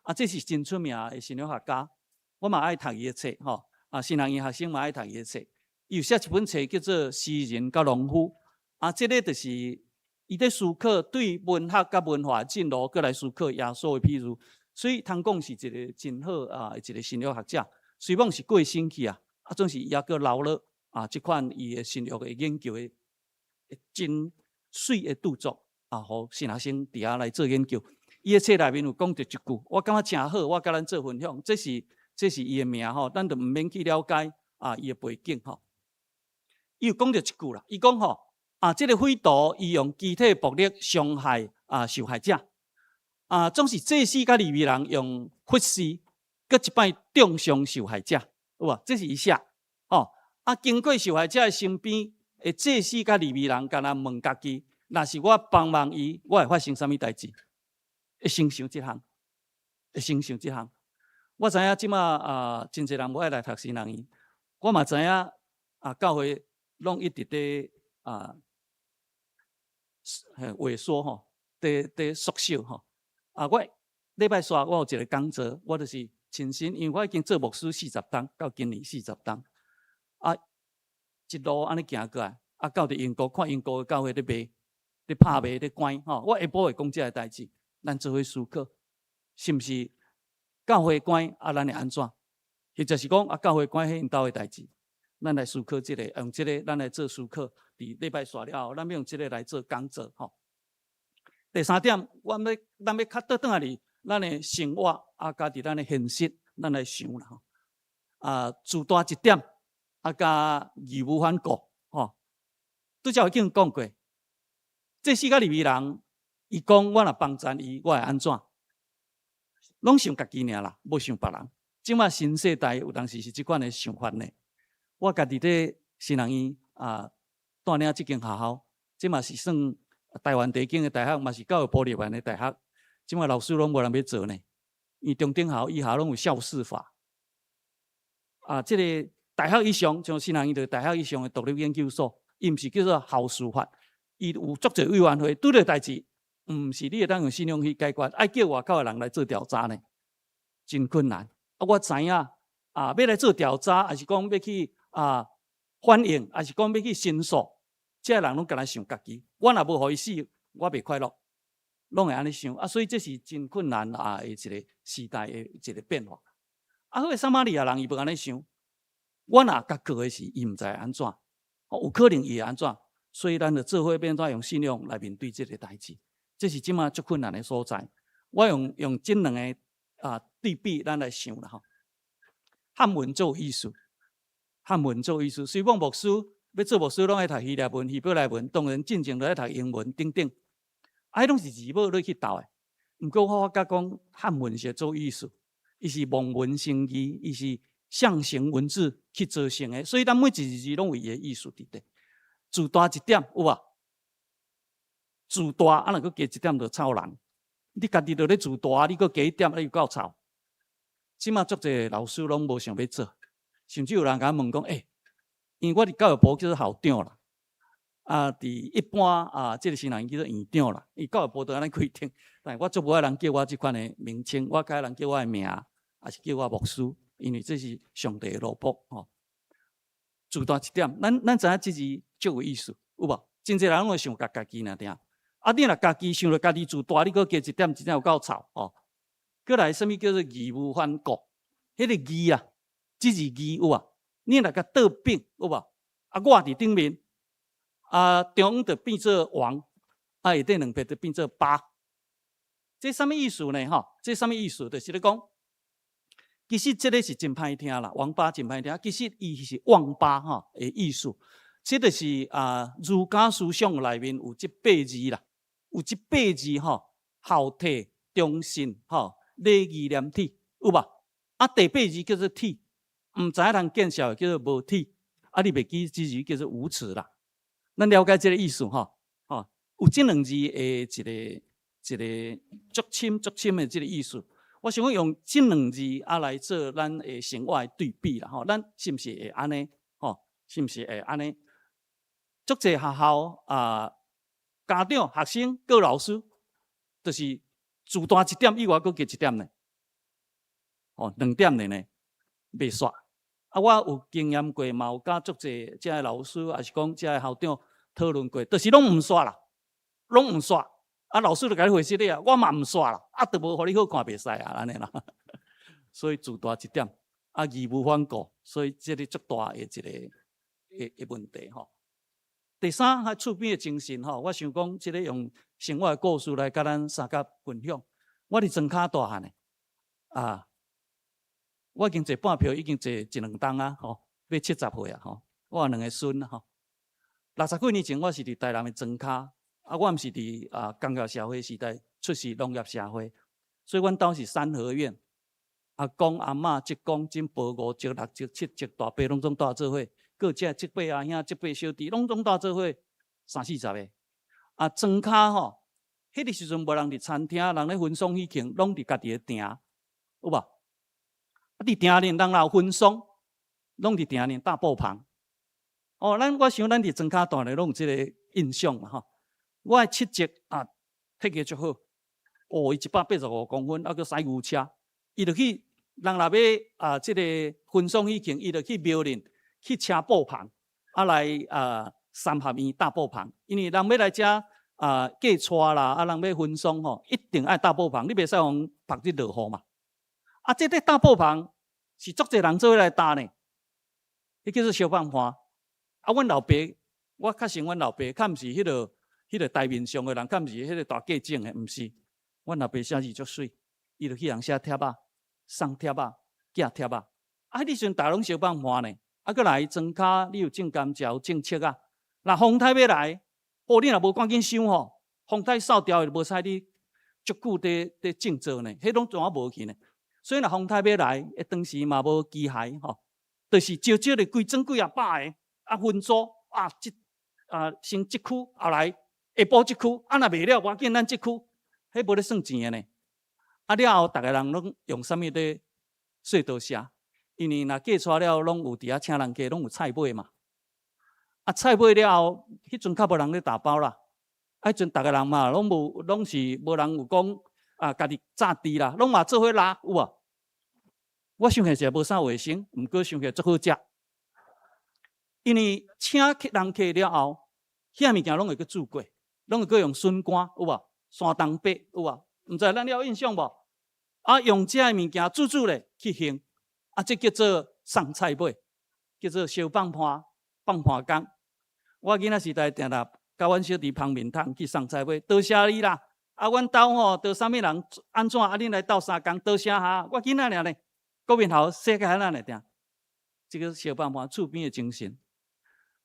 啊，這是真出名的新約學家，我嘛愛讀伊的冊吼，啊，神學院學生嘛愛讀伊的冊。伊有寫一本冊叫做《詩人佮農夫》，啊，這个就是伊咧思考對文學佮文化進路，閣來思考耶穌的譬喻，所以通講是一个真好啊，一个新約學者。雖罔是過身去啊，啊，總是伊猶閣留落啊，這款伊的新約的研究的真媠的著作啊，予神學生佇遐來做研究。伊的冊內面有講著一句，我感覺誠好，我共咱做分享。這是伊的名吼，咱就毋免去了解啊，伊的背景吼。伊有講著一句啦，伊講吼啊，這个匪徒伊用肢體暴力傷害啊受害者，啊，總是祭司佮利未人用忽視，閣一擺中傷受害者，有無？這是伊寫，吼啊，經過受害者的身邊的祭司佮利未人，敢若問家己，若是我幫忙伊，我會發生啥物代誌？會先想這項，會先想這項。我知影這馬啊，真濟人無愛來讀神學院，我嘛知影啊，教會攏一直佇啊萎縮吼，佇佇縮小吼。啊，我禮拜四我有一個講座，我就是親身，因為我已經做牧師四十冬，到今年四十冬，啊，一路按呢行過來，啊，到佇英國看英國的教會咧賣、咧拍賣、咧關吼，我下晡會講這个代誌，咱做伙思考，是毋是教會關啊？咱會按怎？或者是講啊，教會關彼𪜶兜的代誌，咱來思考這個，用這個咱來做思考。佇禮拜煞了後，咱欲用這個來做講座吼。第三點，我欲咱欲較倒轉來佇咱的生活啊，佮佇咱的現實，咱來想啦吼。啊，自大一點，啊，佮義無反顧吼。拄才已經講過，這四個利未人，伊講我若幫贊伊，我會按怎？攏想家己爾啦，無想別人。這馬新世代有當時是這款的想法呢。我家己佇新人院啊，帶領這間學校，這嘛是算台灣第一間的大學，嘛是教育部入院的大學。這馬老師攏無人欲做呢，因為中等學校以下攏有校事法。啊，這个大學以上，像新人院就大學以上的獨立研究所，伊毋是叫做校事法，伊有足濟委員會，拄著代誌，毋是你會當用信用去解決，愛叫外口的人來做調查呢，真困難。啊，我知影啊，欲來做調查，抑是講欲去啊反映，抑是講欲去申訴，這个人攏干焦想家己。我若無予伊死，我袂快樂，攏會按呢想。啊，所以這是真困難啊的一個時代的一個變化。啊，彼个撒瑪利亞人伊無按呢想，我若共告的時，伊毋知按怎，有可能伊會按怎，所以咱就做伙變怎用信仰來面對這个代誌，這是這馬足困難的所在。我用這兩个啊對比，咱來想啦吼。漢文做意思，漢文做意思。雖講牧師欲做牧師，攏愛讀希臘文、希伯來文，當然進前都愛讀英文等等，啊，彼攏是字母落去鬥的。毋過我發覺講漢文是做意思，伊是望文生義，伊是象形文字去造成的，所以咱每一字字攏有伊的意思佇底。自大一點有無？自大啊，若閣加一點就臭人。你家己就咧自大，你閣加一點，你又夠臭。這馬足濟老師攏無想欲做，甚至有人共我問講：欸，因為我佇教育部叫做校長啦，啊，佇一般啊，這个新人叫做院長啦。伊教育部都按呢規定，但是我足無愛人叫我這款的名稱，我較愛人叫我的名，抑是叫我牧師，因為這是上帝的奴僕吼。自大一點，咱知影這字足有意思，有無？真濟人攏會想共家己爾定。啊，你若家己想著家己自大，你閣加一點，真正有夠臭吼。閣來，啥物叫做義無反顧？彼个義啊，這字義有無？你若共倒反有無？啊，我佇頂面，啊，中央就變做王，啊，下底兩撇就變做八。這啥物意思呢？吼，這啥物意思？就是咧講，其實這个是真歹聽啦，王八真歹聽。其實伊是王八吼的意思。這就是啊，儒家思想內面有這八字啦，有這八字吼，孝悌忠信吼，禮義廉恥，有無？啊，第八字叫做恥，毋知影人見笑叫做無恥。啊，你袂記這字叫做無恥啦。咱了解這个意思吼，吼，有這兩字的一个一个足深足深的這个意思。我想講用這兩字啊來做咱的生活的對比啦，吼，咱是毋是會按呢？吼，是毋是會按呢？足濟學校啊，家長、學生、閣老師，就是自大一點以外，閣加一點呢？哦，兩點的呢，袂煞。啊，我有經驗過，嘛有佮足濟遮的老師，抑是講遮的校長討論過，就是攏毋煞啦，攏毋煞。啊，老師就共你回釋你啊，我嘛毋煞啦，啊，都無予你好看袂使啊，按呢啦。所以自大一點，啊，義無反顧，所以這个足大的一个的問題吼。第三，彼厝邊的精神吼，我想講這个用生活的故事來共咱相佮分享。我佇莊跤大漢的，啊，我已經坐半票，已經坐一兩冬啊，吼，欲70歲啊，吼，我有兩个孫吼。60幾年前，我是佇台南的莊跤，啊，我毋是佇啊工業社會時代出世，農業社會，所以阮兜是三合院，阿公阿嬤、叔公、婶婆五叔、六叔、七叔、大伯攏總蹛做伙，閣這叔伯阿兄、叔伯小弟攏總蹛做伙，三四十个。啊，莊跤吼，彼个時陣無人佇餐廳，人咧婚喪喜慶，攏佇家己的埕，有無？啊，佇埕裡人若有婚喪，攏佇埕裡搭布棚。哦，我想咱佇莊跤大漢攏有這个印象嘛吼。我的七叔啊，體格足好，哦，伊185公分，啊，閣駛牛車，伊就去人若欲啊，這个婚喪喜慶，伊就去廟裡去車布棚，啊來啊三合院搭布棚，因為人欲來遮啊嫁娶啦，啊人欲婚喪吼，一定愛搭布棚，你袂使予曝佇落雨嘛。啊，這個搭布棚是足濟人做伙來搭呢，彼叫做燒放伴。啊，阮老爸，我確信阮老爸，較毋是彼个台面上的人，較毋是彼个大價井的，毋是。阮老爸寫字足媠，伊就去人寫帖仔、送帖仔、寄帖仔。啊，彼時陣大家攏燒放伴呢。啊，閣來莊跤，你有種甘蔗，有種粟仔。若風颱欲來，哦，你若無趕緊收吼，風颱掃掉就無使你足久佇佇種作呢，彼攏全無去呢。所以若風颱欲來，彼當時嘛無機械吼，就是少少的規莊幾仔百个，啊分組啊，這啊先這區，後來下晡這區，啊若袂了，無要緊，咱這區，彼無咧算錢的呢。啊了後，逐个人攏用啥物咧說多謝？因為若嫁娶了，攏有佇遐請人客，攏有菜尾嘛。啊菜尾了後，彼陣較無人咧打包啦。啊，彼陣逐个人嘛，攏無，攏是無人有講啊，家己紮豬啦，攏嘛做伙拉有無？我想起來是無啥衛生，毋過想起來足好食。因為請客人客了後，遐物件攏會閣煮過，攏會閣用筍乾有無？山東白有無？毋知咱有印象無？啊，用這个物件煮煮咧去還，啊，這叫做送菜尾，叫做燒放伴、放伴工。我囡仔時代定定佮阮小弟捧麵桶去送菜尾，多謝你啦！啊，阮兜吼，著啥物人按怎啊？恁來鬥相共，多謝哈！我囡仔爾呢，國民校細個漢仔爾定，這个燒放伴厝邊的精神。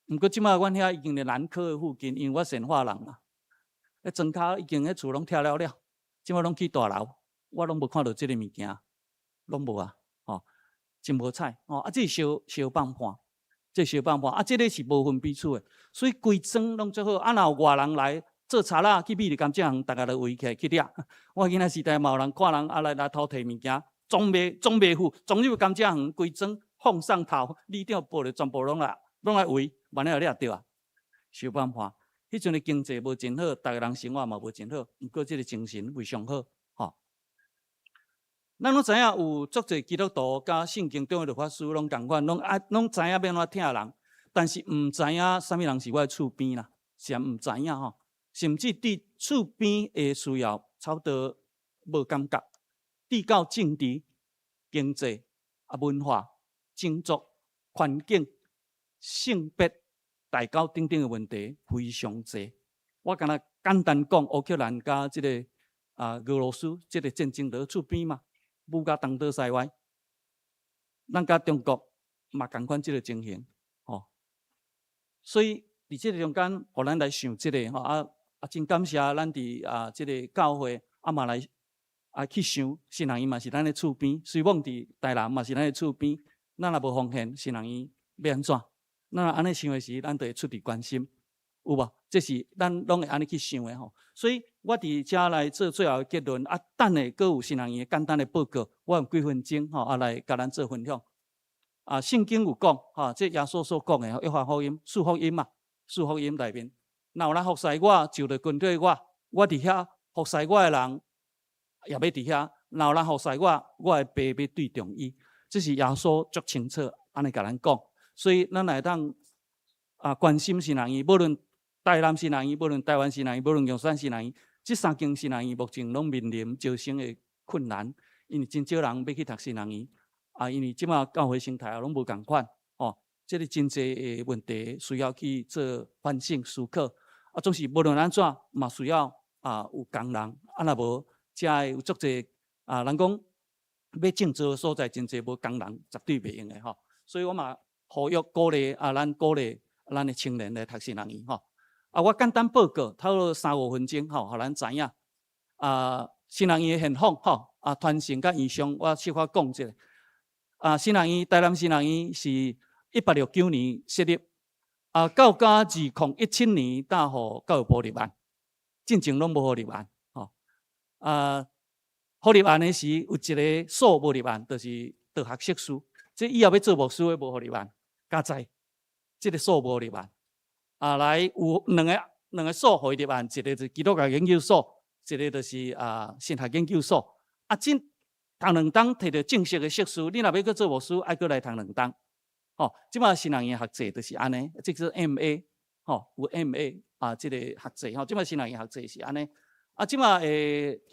毋過這擺阮遐已經佇南科的附近，因為我善化人嘛，彼莊跤已經彼厝攏拆了了，這擺攏起大樓，我攏無看著這个物件，攏無啊，吼，真無彩吼！啊，這是燒燒放伴，這燒放伴，啊，這个是無分彼此的，所以規莊攏做好。啊，若有外人來做賊仔去美麗甘蔗園，逐家就圍起來去掠。我囡仔時代嘛有人看人啊來來偷提物件，總袂總袂赴，總入甘蔗園規莊放上頭，里長報咧全部攏來攏來圍，萬一有掠著啊，燒放伴。彼陣的經濟無真好，逐个人生活嘛無真好，毋過這个精神非常好，吼。咱攏知影有足濟基督徒佮聖經中的律法師攏仝款，攏愛攏知影欲按怎疼人，但是毋知影啥物人是我的厝邊啦，是毋知影吼。甚至對厝邊的需要差不多無感覺，對到政治、經濟、啊文化、種族、環境、性別、代溝等等的問題非常濟。我敢若簡單講，烏克蘭佮這个啊俄羅斯這个戰爭佇厝邊嘛，舞甲東倒西歪。咱佮中國嘛仝款這个情形，吼。所以佇這个中間，予咱來想這个吼啊啊，真感謝咱佇啊這个教會啊嘛來啊去想，新人院嘛是咱的厝邊，雖罔佇台南嘛是咱的厝邊，咱若無奉獻，新人院欲按怎？咱若按呢想的時，咱就會出佇關心，有無？這是咱攏會按呢去想的吼。所以我佇遮來做最後的結論啊，等下閣有新人院的簡單的報告，我用幾分鐘吼啊來共咱做分享。啊，聖經有講，吼，這耶穌所講的，約翰福音四福音嘛，四福音內面，若有人服侍我，就著跟隨我，我佇遐服侍我的人，也欲佇遐。若有人服侍我，我的爸欲對重伊。這是耶穌足清楚按呢共咱講。所以咱會當啊關心新人院，無論台南新人院，無論台灣新人院，無論玉山新人院，這三間新人院目前攏面臨招生的困難，因為真少人欲去讀新人院。啊，因為這馬教會生態也攏無仝款，吼，這个真濟的問題需要去做反省思考。啊，總是無論按怎嘛需要啊有工人，啊若無，遮的有足濟啊，人講欲種植的所在真濟無工人，絕對袂用的吼。所以我嘛呼籲鼓勵啊，咱鼓勵咱的青年來讀新人院吼。啊，我簡單報告，差不多三五分鐘吼，予咱知影。啊，新人院的現況吼，啊，傳承佮異象，我小可講一下。啊，新人院台南新人院是169年設立，啊，到今2017年才予教育部立案，進前攏無予立案，吼。啊，予立案的時有一个所無立案，就是道學碩士，這以後欲做牧師的無予立案，佳哉，這个所無立案。啊，來有兩个兩个所予伊立案，一个是基督教研究所，一个就是啊神學研究所。啊，這讀兩冬提著正式的碩士，你若欲閣做牧師，愛閣來讀兩冬。吼，這擺神學院學制就是按呢，這個 M.A. 吼，有 M.A. 啊，這個學制吼，這擺神學院學制是按呢。啊，這擺的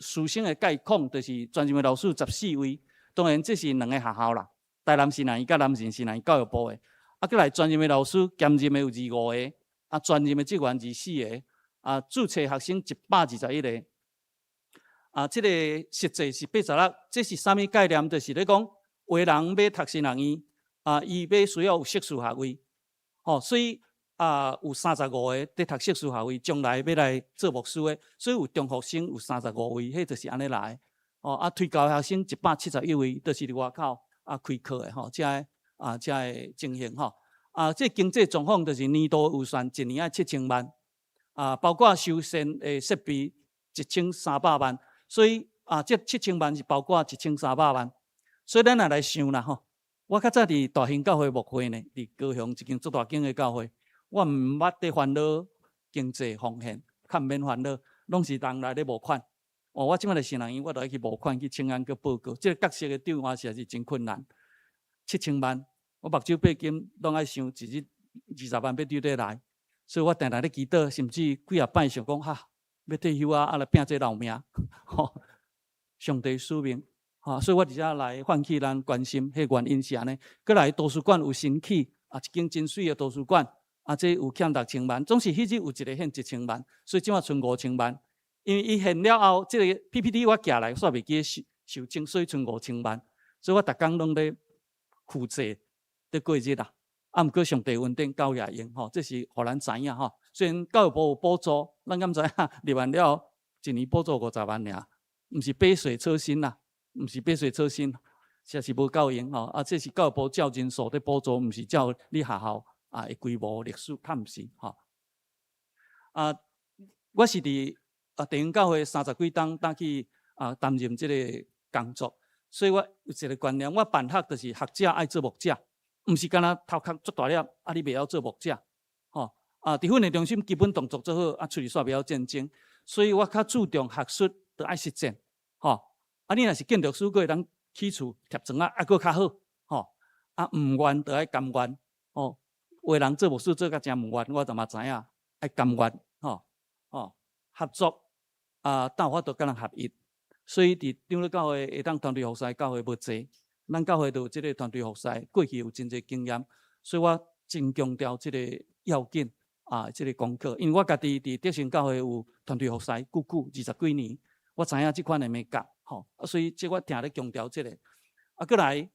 師生的概況就是專任的老師14位，當然這是兩个學校啦，台南神學院佮南神神學院教育部的。啊，閣來專任的老師兼任的有25個，啊，專任的職員24個，啊，註冊學生121個。啊，這个實際是86，這是啥物概念？就是咧講，有的人欲讀神學院，啊，伊欲需要有碩士學位，吼，所以啊，有35個佇讀碩士學位，將來欲來做牧師的，所以有中學生有35位，彼就是按呢來。哦，啊，推教學生171位，就是佇外口啊開課的吼，這个啊這个情形吼。啊，這經濟狀況就是年度預算一年愛7000萬，啊，包括修繕的設備1300萬，所以啊，這七千萬是包括一千三百萬。所以咱若來想啦吼，我較早佇大興教會牧會呢，佇高雄一間足大間的教會，我毋捌佇煩惱經濟風險，較毋免煩惱，攏是人來咧募款。哦，我這擺來神學院，我著愛去募款去請安閣報告，這個角色的轉換實在是真困難。七千萬，我目睭閉緊，攏愛想一日20萬欲佇佗來，所以我定定咧祈禱，甚至幾仔擺想講哈，欲退休啊，啊來拼這老命，吼，上帝使命，吼，所以我佇遮來喚起咱關心，彼原因是按呢。閣來圖書館有新起，啊，一間真媠的圖書館，啊，這有欠6000萬，總是彼日有一个獻一千萬，所以這擺賰5000萬。因為伊獻了後，這个 PPT 我寄來，煞袂記得修修正，所以賰五千萬。所以我逐工攏咧負債，咧過日啦。啊，毋過上帝恩典夠額用吼，這是予咱知影吼。雖然教育部有補助，咱敢知影入完了後，一年補助50萬爾，毋是杯水車薪啦，毋是杯水車薪，實在是無夠用吼。啊，這是教育部照人數咧補助，毋是照你學校啊的規模歷史，較毋是吼。啊，我是佇啊，地方教會三十幾冬，當去啊擔任這個工作，所以我有一個觀念，我辦學就是學者愛做牧者，毋是干焦頭殼足大粒，啊你袂曉做牧者，吼啊！佇訓練中心基本動作做好，啊喙煞袂曉戰爭，所以我較注重學術，著愛實踐，吼啊你若是建築師，閣會當起厝貼磚仔，啊閣較好，吼啊毋願著愛甘願，吼有的人做牧師做甲誠毋願，我就嘛知影愛甘願，吼吼合作。啊，但有法度佮人合一，所以佇長老教會會當團隊服侍教會無濟，咱教會就有這个團隊服侍，過去有真濟經驗，所以我真強調這个要緊啊，這个功課。因為我家己佇德勝教會有團隊服侍，久久20幾年，我知影這款的眉角，吼，啊，所以這我定咧強調這个。啊，閣來，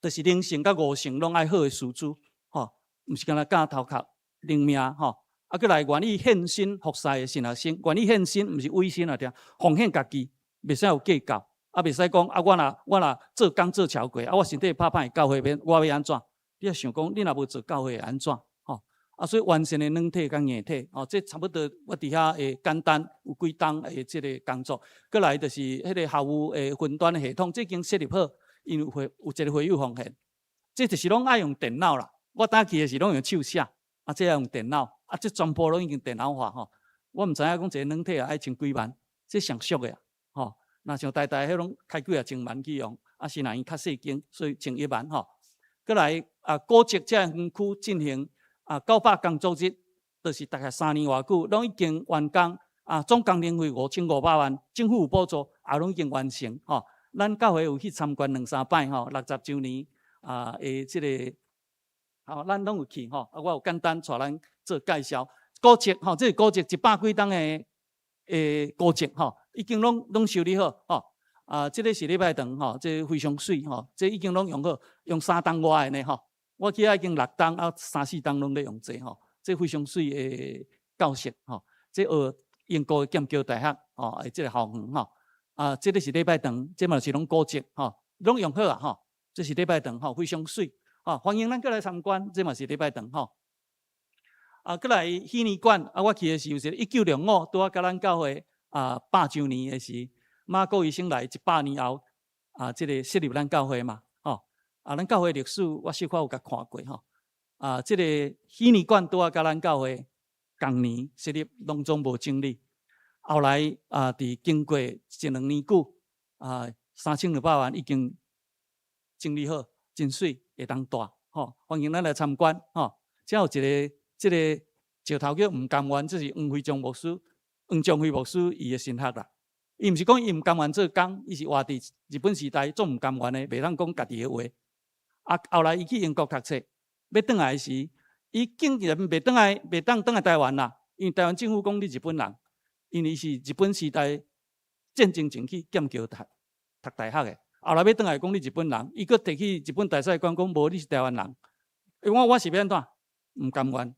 就是靈性佮悟性攏愛好的師資，吼，毋是干焦教頭殼靈命，吼。啊，閣來願意獻身服侍的神學生，願意獻身，毋是委身啊，定奉獻家己，袂使有計較，啊，袂使講啊，我若做工做超過，啊，我身體拍歹，教會免我欲按怎？你欲想講，你若無做教會會按怎？吼，啊，所以完善的軟體佮硬體，吼，這差不多我佇遐會簡單有幾冬的這个工作。閣來就是彼个校務的雲端的系統，這已經設立好，因為會有一个會友奉獻，這就是攏愛用電腦啦。我早期的時攏用手寫，啊，這愛用電腦。啊，這全部攏已經電腦化吼。我毋知影講一个軟體也愛千幾萬，這上俗的啊，吼。若像台大彼攏開幾仔千萬去用，啊是若因較細間，所以千一萬吼。閣來啊，古蹟這園區進行啊900工作日，就是大概3年偌久，攏已經完工。啊，總工程費5500萬，政府有補助，也攏已經完成吼。咱教會有去參觀兩三擺吼，60週年啊的這个，吼，咱攏有去吼。啊，我有簡單帶咱做介紹。古蹟吼，這是古蹟100幾冬的古蹟吼，已經攏攏修理好吼。啊，這个是禮拜堂吼，這非常媠吼，這已經攏用好，用3冬外的呢吼。我去遐已經6冬啊，三四冬攏咧用這吼，這非常媠的教室吼，這學英國的劍橋大學吼，的這个校園吼。啊，這个是禮拜堂，這嘛是攏古蹟吼，攏用好啊吼。這是禮拜堂吼，非常媠吼，歡迎咱過來參觀，這嘛是禮拜堂吼。啊，閣來禧年館啊，我去的時有一個1965，拄仔佮咱教會啊100週年的時，馬可醫生來100年後啊，這个設立咱教會嘛，吼啊，咱教會歷史我小可有共看過吼。啊，這个禧年館拄仔佮咱教會仝年設立，攏總無整理。後來啊，佇經過一兩年久啊，3200萬已經整理好，真媠，會當蹛，吼，歡迎咱來參觀，吼。遮有一个這个石頭叫毋甘願，這是黃輝章牧師、黃章輝牧師伊的神學啦。伊毋是講伊毋甘願做工，伊是活佇日本時代足毋甘願的，袂當講家己的話。啊，後來伊去英國讀冊，欲轉來時，伊竟然袂轉來，袂當轉來台灣啦，因為台灣政府講你日本人，因為伊是日本時代戰爭前去劍橋讀讀大學的。後來欲轉來講你日本人，伊閣提去日本大使館講無，你是台灣人。伊講我是欲按怎？毋甘願，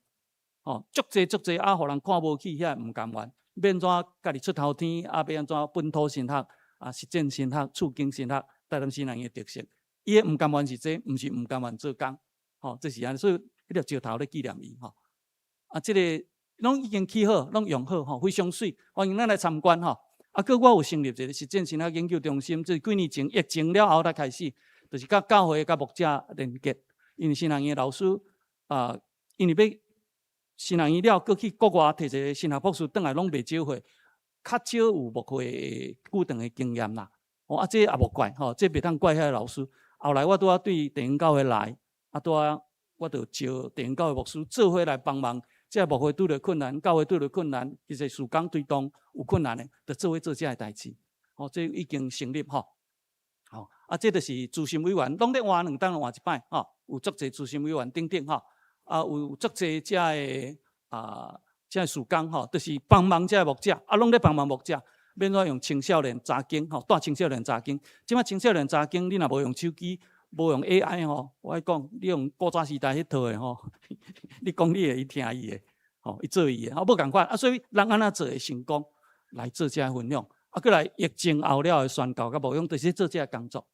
吼，足濟足濟啊，予人看無起遐毋甘願，欲按怎家己出頭天，啊，欲按怎本土神學啊，實踐神學、處境神學，台南神學院的特色。伊的毋甘願是這，毋是毋甘願做工，吼，這是按呢，所以彼粒石頭咧紀念伊，吼。啊，這个攏已經起好，攏用好，吼，非常媠，歡迎咱來參觀，吼。啊，閣我有成立一個實踐神學研究中心，這是幾年前疫情了後才開始，就是佮教會佮牧者連結，因為神學院的老師啊。因為欲神學院了，閣去國外提一個神學博士轉來，攏袂少歲，較少有牧會久長的經驗啦。哦，啊，這也無怪吼，這袂當怪遐个老師。後來我拄仔對地方教會來，啊，拄仔我就招地方教會牧師做伙來幫忙。這牧會拄著困難，教會拄著困難，其實事工推動有困難的，就做伙做這个代誌。吼，這已經成立吼。吼，啊，這就是資深委員，攏咧換兩冬換一擺吼，有足濟資深委員等等吼。啊，有足濟遮个啊，遮个事工吼，就是幫忙遮个牧者，啊，攏咧幫忙牧者，欲按怎用青少年查經吼，帶青少年查經。這擺青少年查經，你若無用手機，無用 AI 吼，我愛講，你用古早時代彼套的吼，你講你的，伊聽伊的，吼，伊做伊的，吼，無仝款。啊，所以人按怎做會成功，來做遮个分享。啊，閣來疫情後了的宣教佮牧養，就是做遮个工作。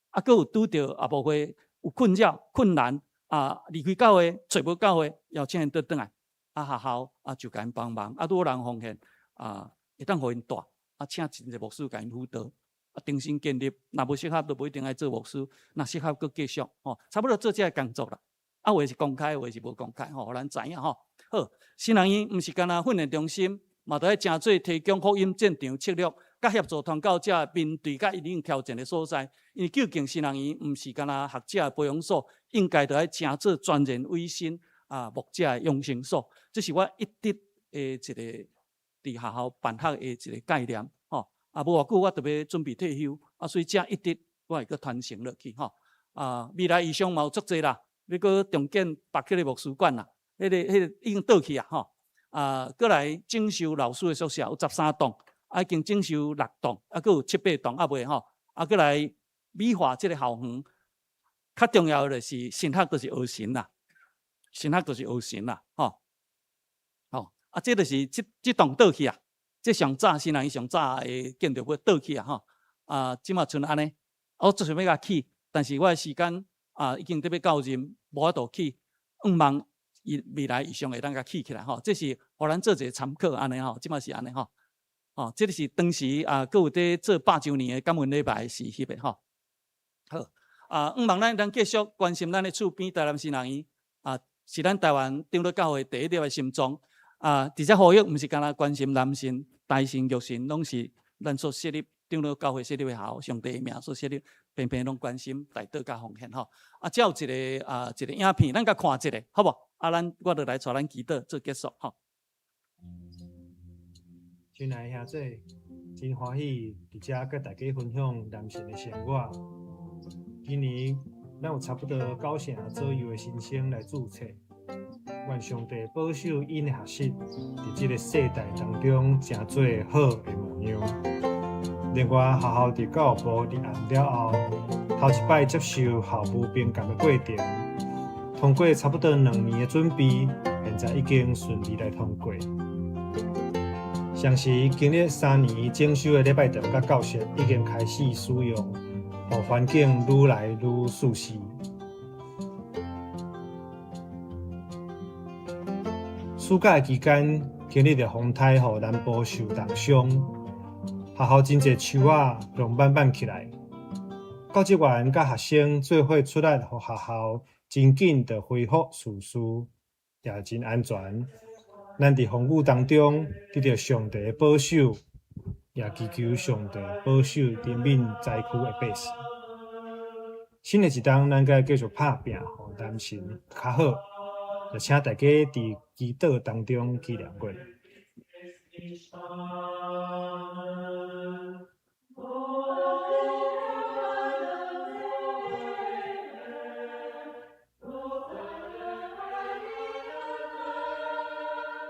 啊，閣有拄著啊，牧會有困擾、困難。啊，離開教會，揣無教會，邀請𪜶倒轉來，啊，學校啊就共𪜶幫忙，啊，拄有人奉獻，啊，會當予𪜶蹛，啊，請真濟牧師共𪜶輔導，啊，重新建立，若無適合，就無一定愛做牧師，若適合，閣繼續，吼，差不多做這个工作啦。啊，有的是公開，有的是無公開，吼，予咱知影吼。好，神學院毋是干焦訓練中心，嘛著愛誠做提供福音戰場策略，佮協助傳教者面對佮因應挑戰的所在。因為究竟神學院毋是干焦學者的培養所，應該著愛誠做全人委身啊牧者的養成所。這是我一直的一个佇學校辦學的一个概念，吼。啊，無偌久我著欲準備退休，啊，所以這一直我會閣傳承落去，吼。啊，未來異象嘛有足濟啦，欲閣重建北基的牧師館啦，彼个已經倒去啊，吼。啊，閣來整修老師的宿舍有13棟，啊，已經整修六棟，啊，閣有七八棟猶未吼。啊，閣來美化這个校園，較重要的就是神學，就是學神啦，神學就是學神啦，吼。吼，啊，這就是這這棟倒去啊，這上早神學院上早的建築物倒去啊，吼。啊，這馬賰按呢，我足想欲共起，但是我的時間啊已經得欲到任，無法度起，向望伊未來異象會當共起起來吼。這是予咱做一个參考按呢吼，這馬是按呢吼。吼，這个是當時啊，閣有佇做百週年的感恩禮拜時翕的吼。好，啊，向望咱當繼續關心咱的厝邊台南神學院啊，是咱台灣長老教會第一粒的心臟啊。佇遮呼籲，毋是干焦關心男神、台神、玉神，攏是咱所設立長老教會設立的學校，上帝的名所設立，平平攏關心代禱佮奉獻吼。啊，這有一个啊，一个影片，咱共看一下，好無？啊，咱我就來帶咱祈禱做結束吼。親愛的兄弟，真歡喜佇遮佮大家分享南神的生活。今年咱有差不多九成左右的新生來註冊，願上帝保守𪜶的學習，佇這个世代當中成做好的模樣。另外，學校佇教育部立案了後，頭一擺接受校務評鑑的過程，通過差不多2年的準備，現在已經順利來通過。同時，經歷3年整修的禮拜堂佮教室已經開始使用，予環境愈來愈舒適。暑假的期間，經歷著風颱予南部受重傷，學校真濟樹仔攏挽挽起來。教職員佮學生做伙出力，予學校真緊就恢復秩序，也真安全。咱佇風雨當中得著上帝的保守，也祈求上帝保守憐憫災區的百姓。新的一冬，咱閣繼續拍拚，予南神較好。就請大家佇祈禱當中紀念阮。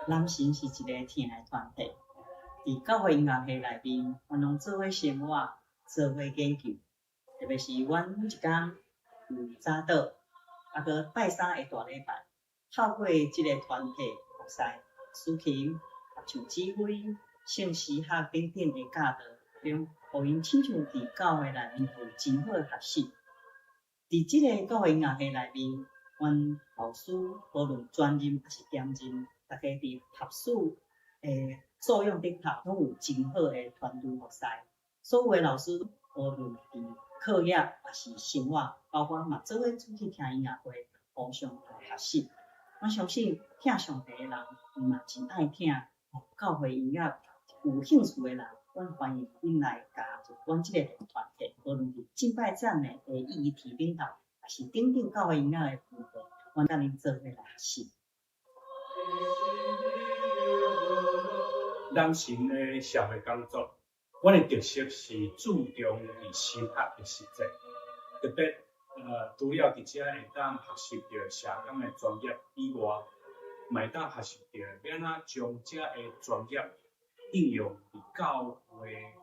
南神是一个疼的團體，佇教會音樂系內面，阮攏做伙生活，做伙研究。特別是阮每一工有早禱，啊，閣拜三的大禮拜，透過這個團體服侍、司琴、合唱指揮、聖詩學等等的教導中，予𪜶親像佇教會內面有真好的學習。佇這個教會音樂系內面，阮老師無論專任抑是兼任，大家佇合適的作用頂頭，攏有真好的團隊服侍。所有的老師，無論佇課業抑是生活，包括嘛做伙出去聽音樂會，互相來學習。我相信疼上帝的人，伊嘛真愛聽教會音樂有興趣的人，阮歡迎恁來加入阮這個團體。無論佇敬拜讚美的議題頂頭，抑是等等教會音樂的部分，阮佮恁做伙來學習。南神的社會工作，阮的特色是注重佇神學的實踐，特別除了佇遮會當學習著社工的專業以外，嘛會當學習著欲按怎將遮的專業應用佇教會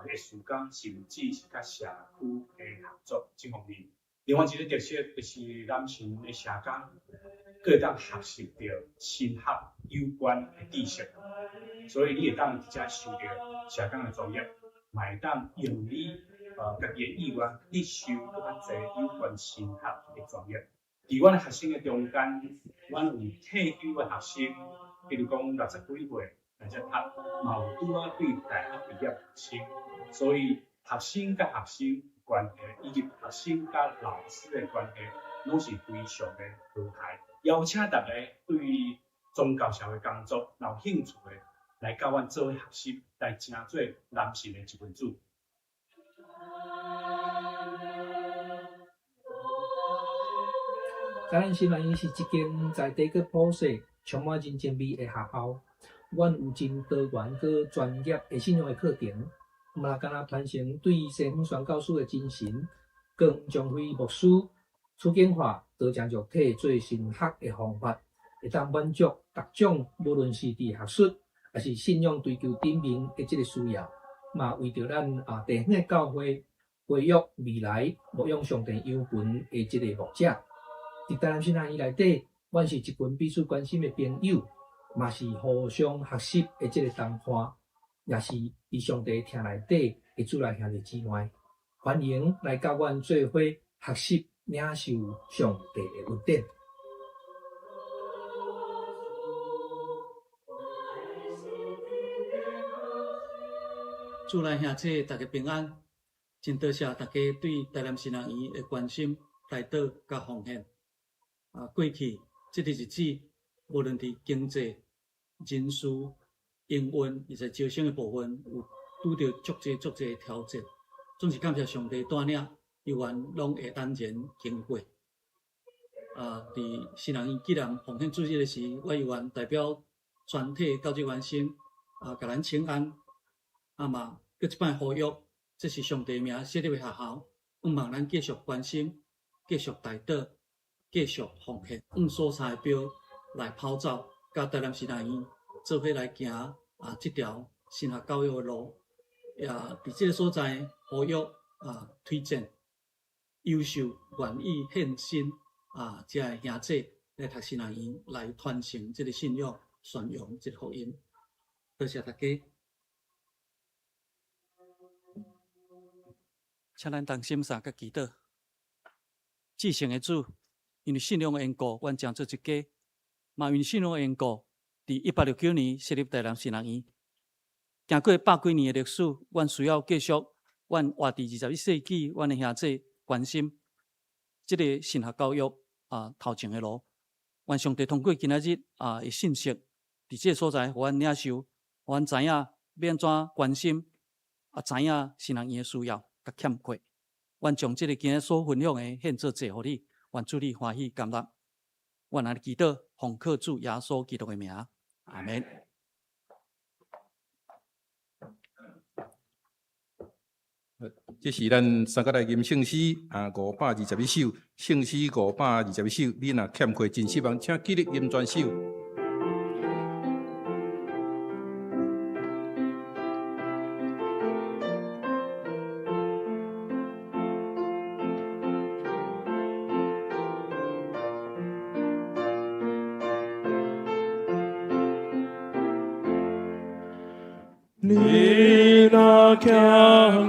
的事工，甚至是佮社區的合作這方面。另外一个特色就是南神的社工，閣會當學習著神學有關的知識，所以你會當佇遮修著社工的專業，嘛會當用你家己的意願去修閣較濟有關神學的專業。佇阮學生的中間，阮有退休的學生，比如講六十幾歲來遮讀，嘛有拄仔對大學畢業的學生，所以學生佮學生關係，以及學生佮老師的關係，攏是非常的和諧。邀請大家對宗教社會工作有興趣的，來佮阮做伙學習，來成做南神的一份子。台南神學院是一間在地閣普世充滿人情味的學校。阮有真多元閣專業的信仰的課程，嘛敢若傳承對西方宣教師的精神。黃將輝牧師、楚景華、多誠玉體做神學的方法，會當滿足逐種，無論是佇學術，抑是信仰追求頂面的這个需要，嘛為著咱地方的教會培育未來牧養上帝羊群的這个牧者。佇台南神學院內底，阮是一群彼此關心的朋友，嘛是互相學習的這个同伴，也是佇上帝疼內底的主內兄弟姊妹。歡迎來佮阮做伙學習領受上帝的恩典。主內兄姊，大家平安，真多謝大家對台南神學院的關心、代禱佮奉獻。過去這个日子，無論佇經濟、人事、營運，以及招生的部分，有拄著足濟足濟的挑戰。總是感謝上帝帶領，猶原攏會坦然經過。佇神學院紀念奉獻主日的時，我猶原代表全體教職員先共咱請安。嘛，閣一擺呼籲，這是上帝名設立的學校，向望咱繼續關心、繼續代禱、繼續奉獻，往所在的標來跑走，佮台南神學院做伙來行這條神學教育的路。也佇這個所在呼籲推薦優秀願意獻身這个兄姊來讀神學院，來傳承這个信仰，宣揚這個福音。多謝大家。請咱同心相佮祈禱。至聖的主，因為信仰的緣故，阮成做一家；嘛因為信仰的緣故，佇169年設立台南神學院。經過百幾年的歷史，阮需要繼續，阮活佇21世紀，阮的兄姊關心這个神學教育頭前的路。願上帝通過今仔日的信息，佇這个所在，予阮領受，予阮知影欲按怎關心，啊，知影新人院的需要佮欠缺。阮將這个今日所分享的獻做祭予你，願主你歡喜甘納。阮按呢祈禱，奉靠主耶穌基督的名，阿門。這是咱三角來吟聖詩啊，521首，聖詩521首。你若欠缺真失望，請起立吟全首。你若欠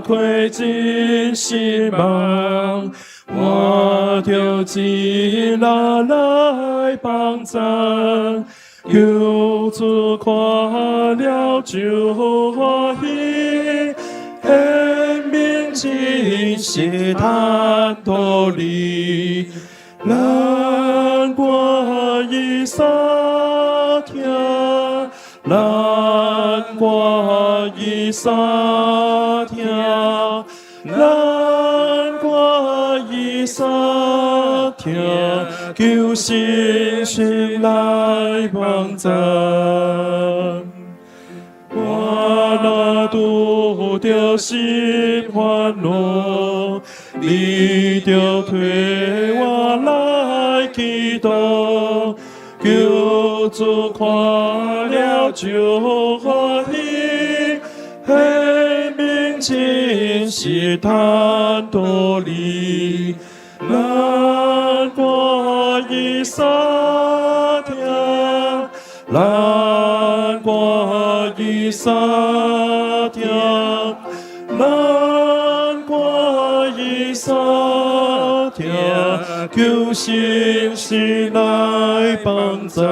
缺真失望，我就盡力來幫贊。求主看了就歡喜，顯明真實坦途你，難歌伊三聽，難歌伊三聽，難歌伊三聽，求信心來幫贊。我若拄著心煩惱，你著替我來祈禱，求主看了就歡喜，顯明真實坦途你，難歌伊三聽，難歌伊三聽，難歌伊三聽，求信心來幫贊。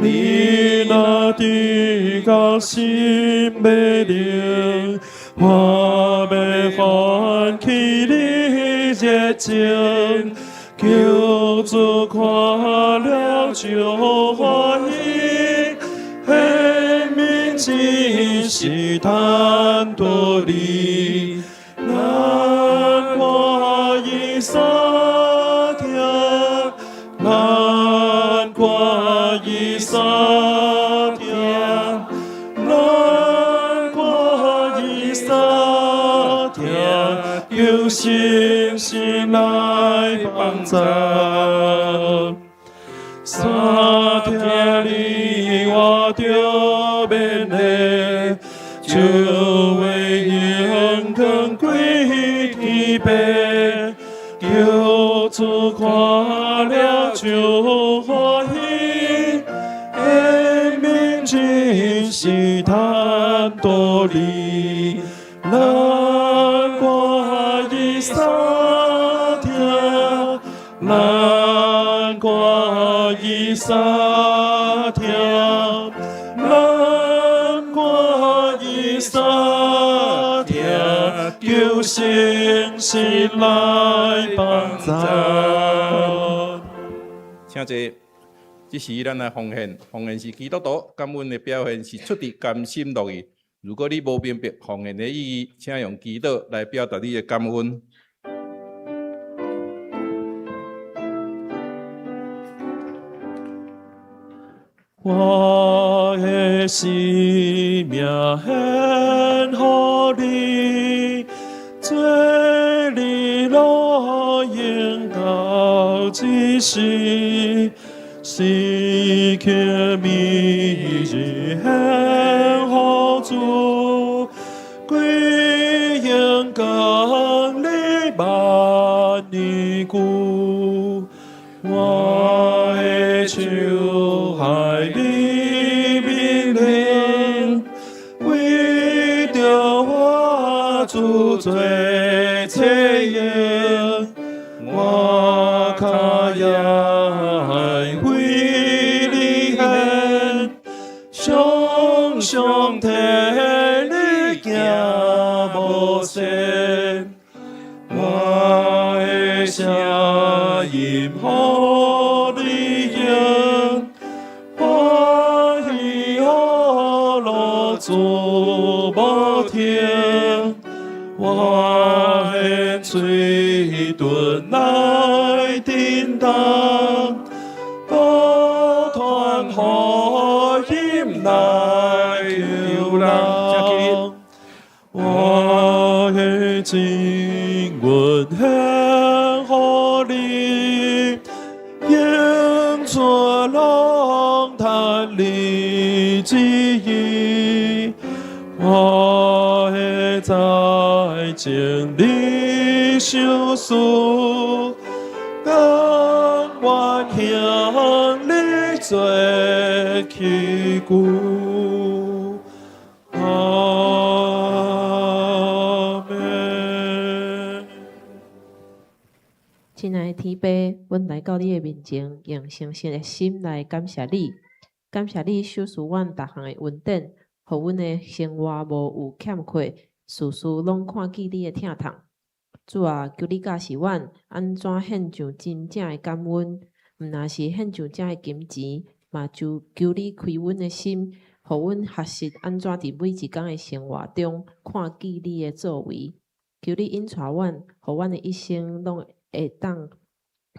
你若得到心欲冷，我欲喚起你熱情，求主看了就歡喜，顯明真實坦途你，難歌伊三聽，難歌伊三聽，難歌伊三聽，求信心來幫贊。三聽你我著勉勵，就會榮光歸天父。求主看了就歡喜，顯明真實坦途你，難歌伊三聽，難歌伊三聽，難歌伊三聽，求信心來幫贊。請坐。這時咱來奉獻，奉獻是基督徒感恩的表現，是出自甘心樂意。如果你無明白奉獻的意義，請用祈禱來表達你的感恩。我的生命獻予你，做你路用到這時，時刻每日獻予主，歸榮降你萬年久。我的手愛你命令，為著我主做冊用，我跤也愛為你獻，常常替你行無限，我的聲音予你用，免喙唇來振動，抱傳福音來救人。我的經文獻予你，應出龍潭你旨意，我會在經裡修事，甘願向你做器具。阿們。親愛的天父，阮來到你的面前，用誠實的心來感謝你，感謝你賞賜阮逐項的恩典，予阮的生活無有欠缺，事事攏看見你的疼痛。主啊，求你教示阮按怎獻上真正的感恩，毋但是獻上這的金錢，嘛就求你開阮的心，予阮學習按怎佇每一工的生活中看見你的作為。求你引帶阮，予阮的一生攏會當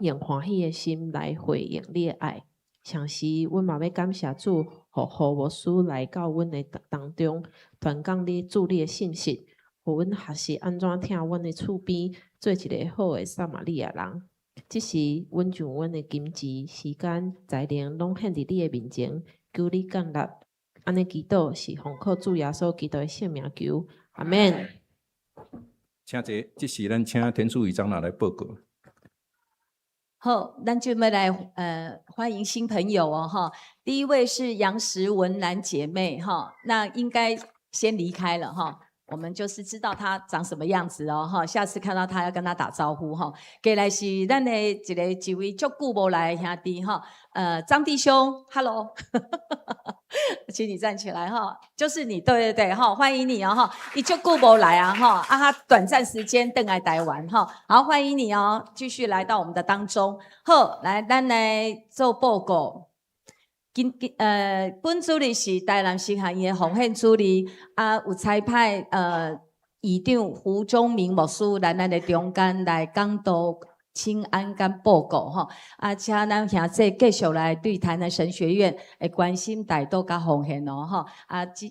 用歡喜的心來回應你的愛。同時，阮嘛欲感謝主，予胡牧師來到阮的當中，傳講你主你的信息，予阮學習按怎疼阮的厝邊，做一个好的撒瑪利亞人。這時，阮將阮的金錢、時間、才能攏獻佇你的面前，求你接納。按呢祈禱是奉靠主耶穌基督的聖名求，阿們。請坐，這時咱請田淑儀長老來報告。好，咱就欲來歡迎新朋友哦，哈。第一位是楊石文蘭姐妹，哈，那應該先離開了哈。我們就是知道她長什麼樣子哦，哈，下次看到她要跟她打招呼哈。過來是咱的一位足久無來的兄弟哈，張弟兄，Hello，請你站起來哈，就是你，對對對，哈，歡迎你哦，哈，伊足久無來啊，哈，啊，他短暫時間轉來台灣哈，好，歡迎你哦，繼續來到我們的當中。好，來，咱來做報告。今今本主日是台南神學院的奉獻主日，啊，有差派議長胡忠明牧師來咱的中間來講道、請安佮報告吼，啊，請咱兄弟繼續來對台南神學院的關心、代禱佮奉獻哦，吼，啊，這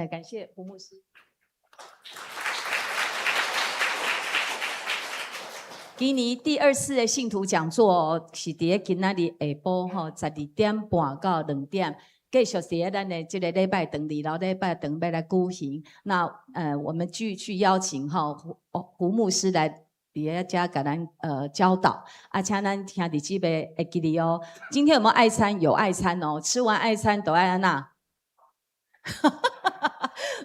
感謝胡牧師。今年第二次的信徒講座是佇咧今仔日下晡吼，12點半到2點，繼續佇咧咱的這个禮拜堂二樓禮拜堂欲來舉行。那我們繼續邀請吼胡牧師來佇咧遮共咱教導。啊，請咱兄弟姊妹會記得哦。今天有沒有愛餐？有愛餐哦。吃完愛餐都愛按怎？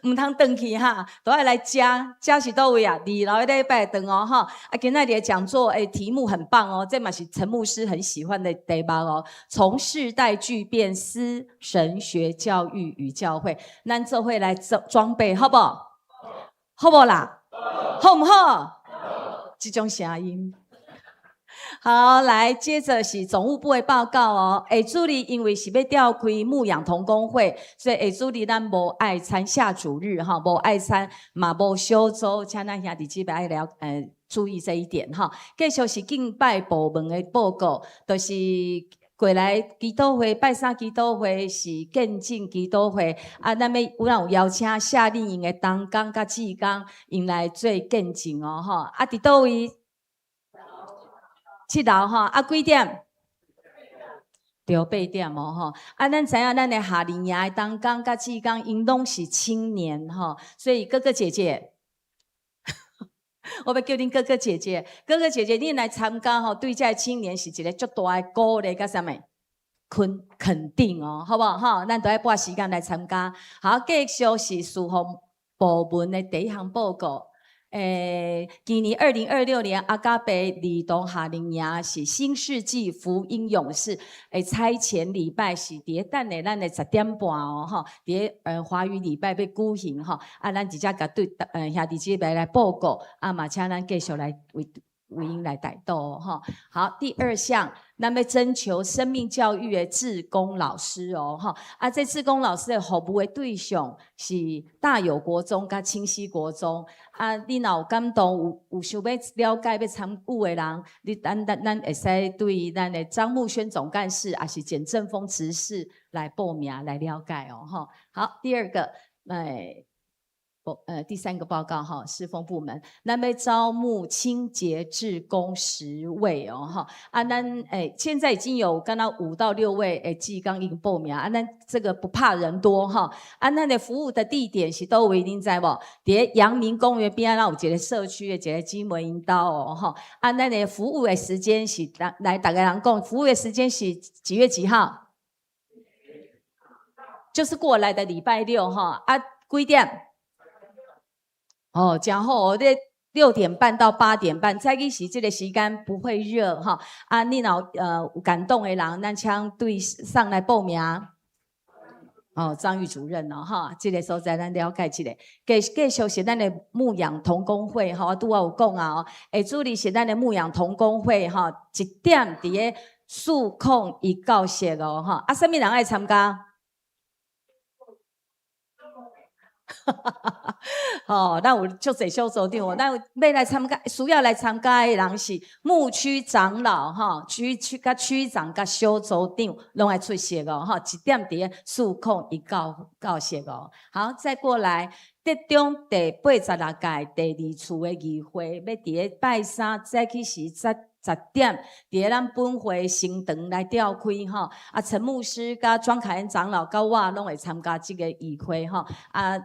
毋通轉去哈，都愛來食，食是佗位啊？二樓的禮拜堂哦，哈！啊，今仔日的講座，題目很棒哦，這嘛是陳牧師很喜歡的題目哦。從世代巨變思神學教育與教會，咱做伙來裝備，好無？好無啦？好毋好？這種聲音。好，來接著是總務部的報告哦。下主日因為是欲召開牧養同工會，所以下主日咱無愛餐下主日哈，無愛餐嘛無小組，請咱兄弟姊妹愛了注意這一點哈。繼續是敬拜部門的報告，就是過來祈禱會，拜三祈禱會是見證祈禱會啊，咱欲有人有邀請夏令營的同工佮志工，𪜶來做見證哦吼。啊，佇佗位？七樓吼，啊幾點？對，8點哦吼。啊，咱知影咱的夏令營的同工佮志工，𪜶攏是青年吼，所以哥哥姐姐，我欲叫恁哥哥姐姐，哥哥姐姐，恁來參加吼，對這个青年是一个足大的鼓勵佮啥物？肯定哦，好無吼？咱都愛撥時間來參加。好，繼續是事奉部門的第一項報告。今年2026年阿加貝兒童夏令營是新世紀福音勇士的差遣禮拜是佇咧等下咱的10點半哦，吼，佇咧華語禮拜欲舉行吼，啊，咱直接共對兄弟姊妹來報告，啊嘛，請咱繼續來為為𪜶來代禱吼。好，第二項，咱欲徵求生命教育的志工老師哦，吼。啊，這志工老師的服務的對象是大有國中佮清溪國中。啊，你若有感動，有想欲了解欲參與的人，你咱會使對咱的張木軒總幹事，抑是簡正峰執事來報名來了解哦，吼。好，第二個，哎。第三個報告哈，事奉部門，咱欲招募清潔志工10位哦，哈，啊，咱現在已經有敢若5到6位志工已經報名，啊，咱這個不怕人多哈，啊，咱的服務的地點是佗位，恁知無？佇陽明公園邊仔，咱有一個社區的一個姊妹𪜶兜哦，哈，啊，咱的服務的時間是來，逐家人講，服務的時間是幾月幾號？就是過來的禮拜六哈，啊，幾點？哦，真好，這6點半到8點半，早起時這個時間不會熱哈。啊，你若有感動的人，咱請對上來報名。哦，張玉主任哦，哈，這個所在咱了解一下。繼續是咱的牧養同工會哈，我拄仔有講啊哦，主日是咱的牧養同工會哈，1點佇个401教室哦，哈，啊，啥物人愛參加？吼，咱有足濟小組長哦，咱欲來參加，需要來參加的人是牧區長老吼，區佮區長佮小組長攏愛出席哦，吼，1點佇个401教室哦。好，再過來，德中第86屆第二次的議會，欲佇个拜三早起時10點，佇个咱本會新堂來召開吼。啊，陳牧師佮莊凱恩長老佮我攏會參加這個議會吼。啊，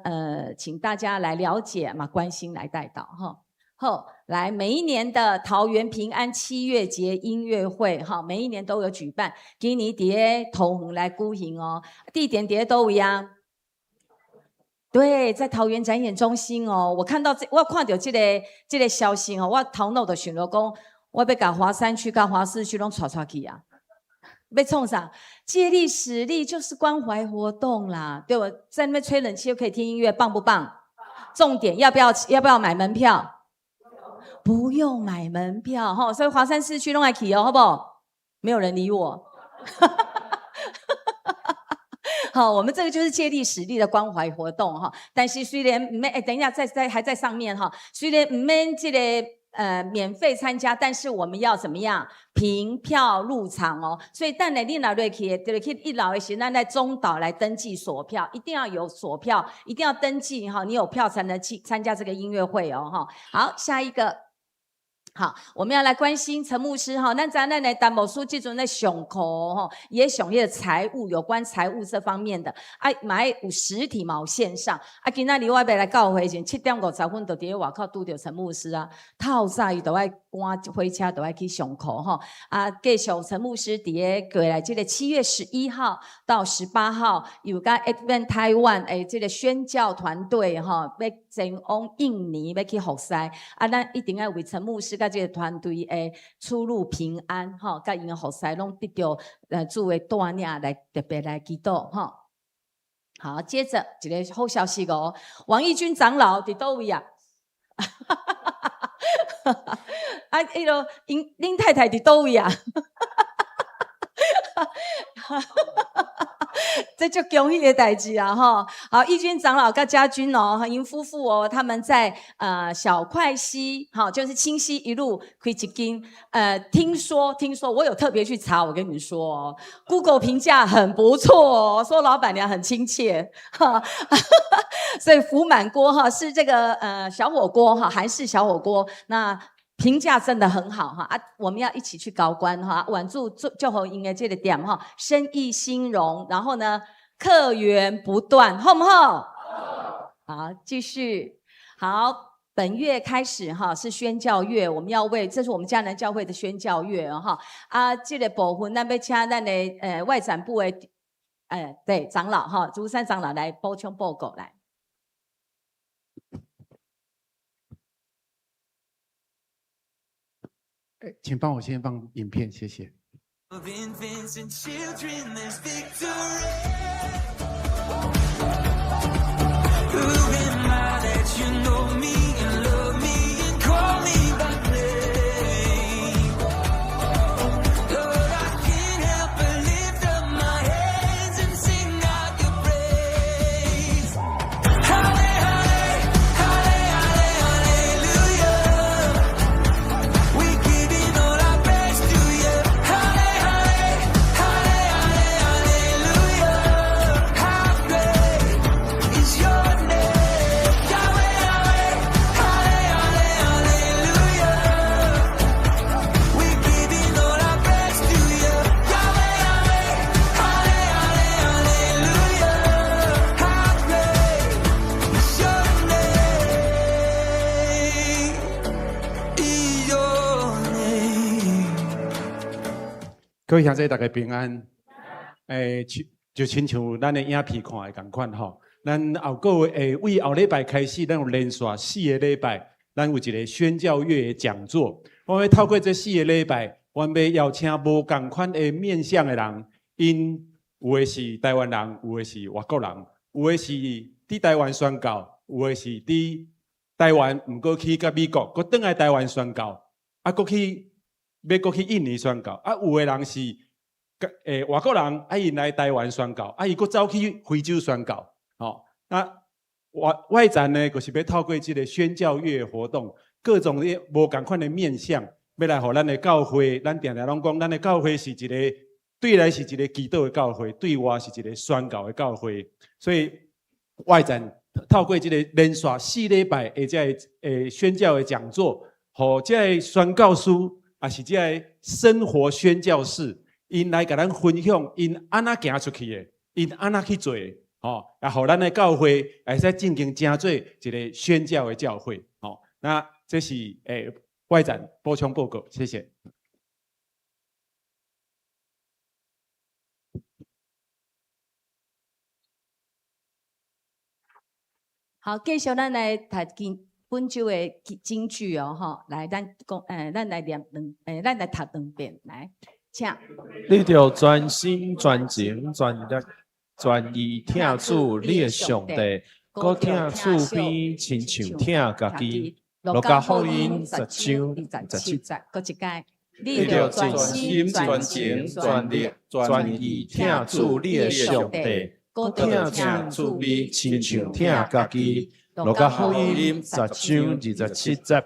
請大家來了解嘛，關心來代禱吼。好，來每一年的桃園平安七月節音樂會哈，每一年都有舉辦。今年佇个桃園來舉行哦，地點佇个佗位啊？對，在桃園展演中心哦。我看到這，我看著這個消息哦，我頭腦就想著講，我欲共華三區、佮華四區攏𤆬𤆬去啊！欲創啥？借力使力就是關懷活動啦，對不？在那邊吹冷氣又可以聽音樂，棒不棒？重點要不要買門票？不用買門票哈，所以華山四區攏愛去哦，好不好？沒有人理我。好，我們這個就是借力使力的關懷活動哈。但是雖然毋免，欸，等一下，在還在上面哈。雖然毋免這個免費參加，但是我們要怎麼樣？憑票入場哦。所以等下你若入去，就去一樓的時，咱在中島來登記索票，一定要有索票，一定要登記哈，你有票才能去參加這個音樂會哦哈。好，下一個。好，我們要來關心陳牧師哈。咱的陳牧師這陣咧上課吼，也上彼個財務有關財務這方面的。啊，嘛有實體嘛有線上。啊，今仔日我欲來教會前7點50分就佇咧外口拄著陳牧師啊。透早伊就愛趕火車，就愛去上課吼。啊，繼續陳牧師佇个過來這個7月11號到18號，有佮 Advent Taiwan 的這個宣教團隊吼，欲前往印尼欲去服侍。啊，咱一定愛為陳牧師佮這個團隊的出入平安，吼，佮𪜶的服侍攏得著主的帶領來特別來祈禱，吼。好，接著一個好消息哦，王義軍長老佇佗位啊？啊，彼個𪜶恁太太佇佗位啊？這足恭喜的代誌啊！吼，好，義軍長老佮家軍哦，𪜶夫婦哦，他們在小塊溪，哈，就是清溪一路開一間，聽說我有特別去查，我跟你說哦，Google 評價很不錯哦，說老闆娘很親切，哈，所以福滿鍋哈是這個小火鍋哈，韓式小火鍋，那評價真的很好哈啊！我們要一起去高官哈，願主祝福𪜶的這個店哈，生意興隆，然後呢，客源不斷，好不好？好，繼續。好，本月開始哈是宣教月，我們要為，這是我們迦南教會的宣教月哈啊，這個部分咱欲請咱的外展部的對長老哈，竹山長老來補充報告來。請幫我先放影片，謝謝。 Of infants and children, there's victory. Who am I that you know me and love me and call me by name? 各位兄弟，大家平安。就親像咱的影片看的仝款吼，咱後個月為後禮拜開始，咱有連續4個禮拜，咱有一個宣教月的講座。我欲透過這四個禮拜，阮欲邀請無仝款的面向的人，𪜶有的是台灣人，有的是外國人，有的是佇台灣宣教，有的是佇台灣，毋過去佮美國，閣轉來台灣宣教，啊，閣去欲閣去印尼宣教，啊，有的人是外國人，啊，𪜶來台灣宣教，啊，伊閣走去非洲宣教，吼。那外展呢，就是欲透過這個宣教月活動，各種的無仝款的面向，欲來予咱的教會，咱定定攏講，咱的教會是一個對內是一個祈禱的教會，對外是一個宣教的教會。所以外展透過這個連續4禮拜的這個宣教的講座，予這個宣教師，也是這個生活宣教士，𪜶來共咱分享，𪜶按怎行出去的，𪜶按怎去做的，吼，也予咱的教會會使進行成做一個宣教的教會，吼。那這是外展補充報告，謝謝。好，繼續咱來讀經本週的金句哦，吼，來，咱講，咱來念兩，咱來讀兩遍，來，請。你著專心專情專力專意疼主你的上帝，閣疼厝邊親像疼家己。路加福音10章27節，閣一擺。你著專心專情專力專意疼主你的上帝，閣疼厝邊親像疼家己。路加福音10章27節。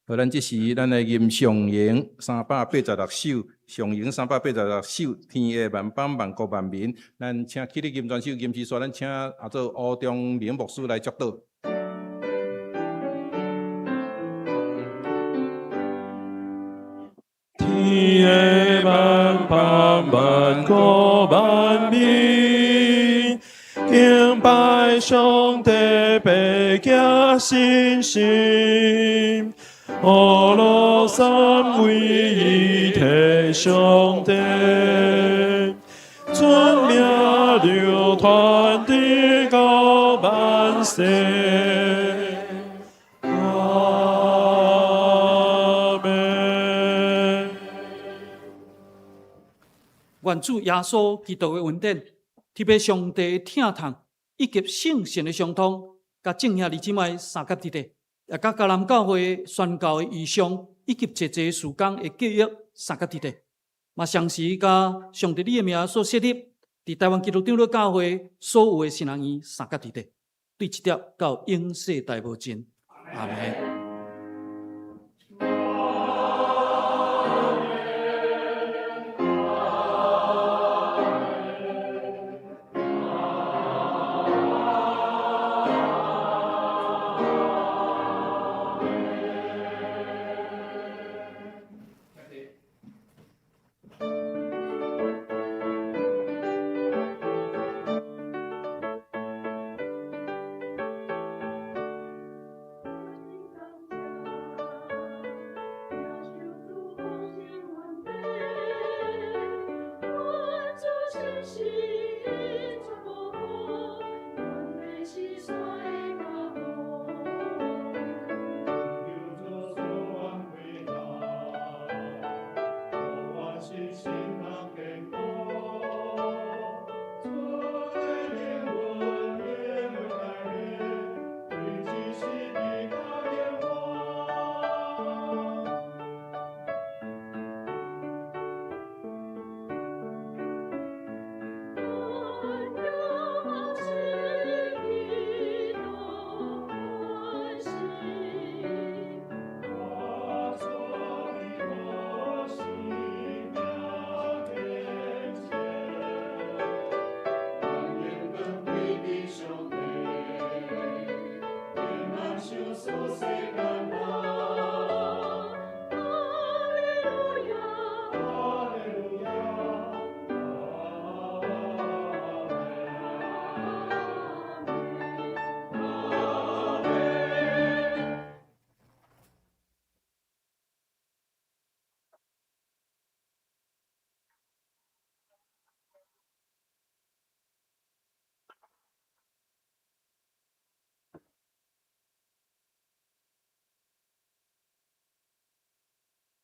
好，咱這時咱來吟上詠386首，上詠386首，天下萬邦萬國萬民。咱請起立吟全首吟詩煞，咱請阿做吳中明牧師來祝禱。天下萬邦萬國萬民，敬拜上帝，白行信心，呵咾三位一體上帝，尊名流傳直到萬世。阿們。願主耶穌基督的恩典，特別上帝的疼痛，以及聖神的相通，佮眾兄弟姊妹相佮佇咧，也佮迦南教會宣教的異象，以及濟濟事工的計劃相佮佇咧，嘛同時佮上帝你的名所設立，佇台灣基督長老教會所有的神學院相佮佇咧，對這粒到永世代無盡。阿們。 上帝，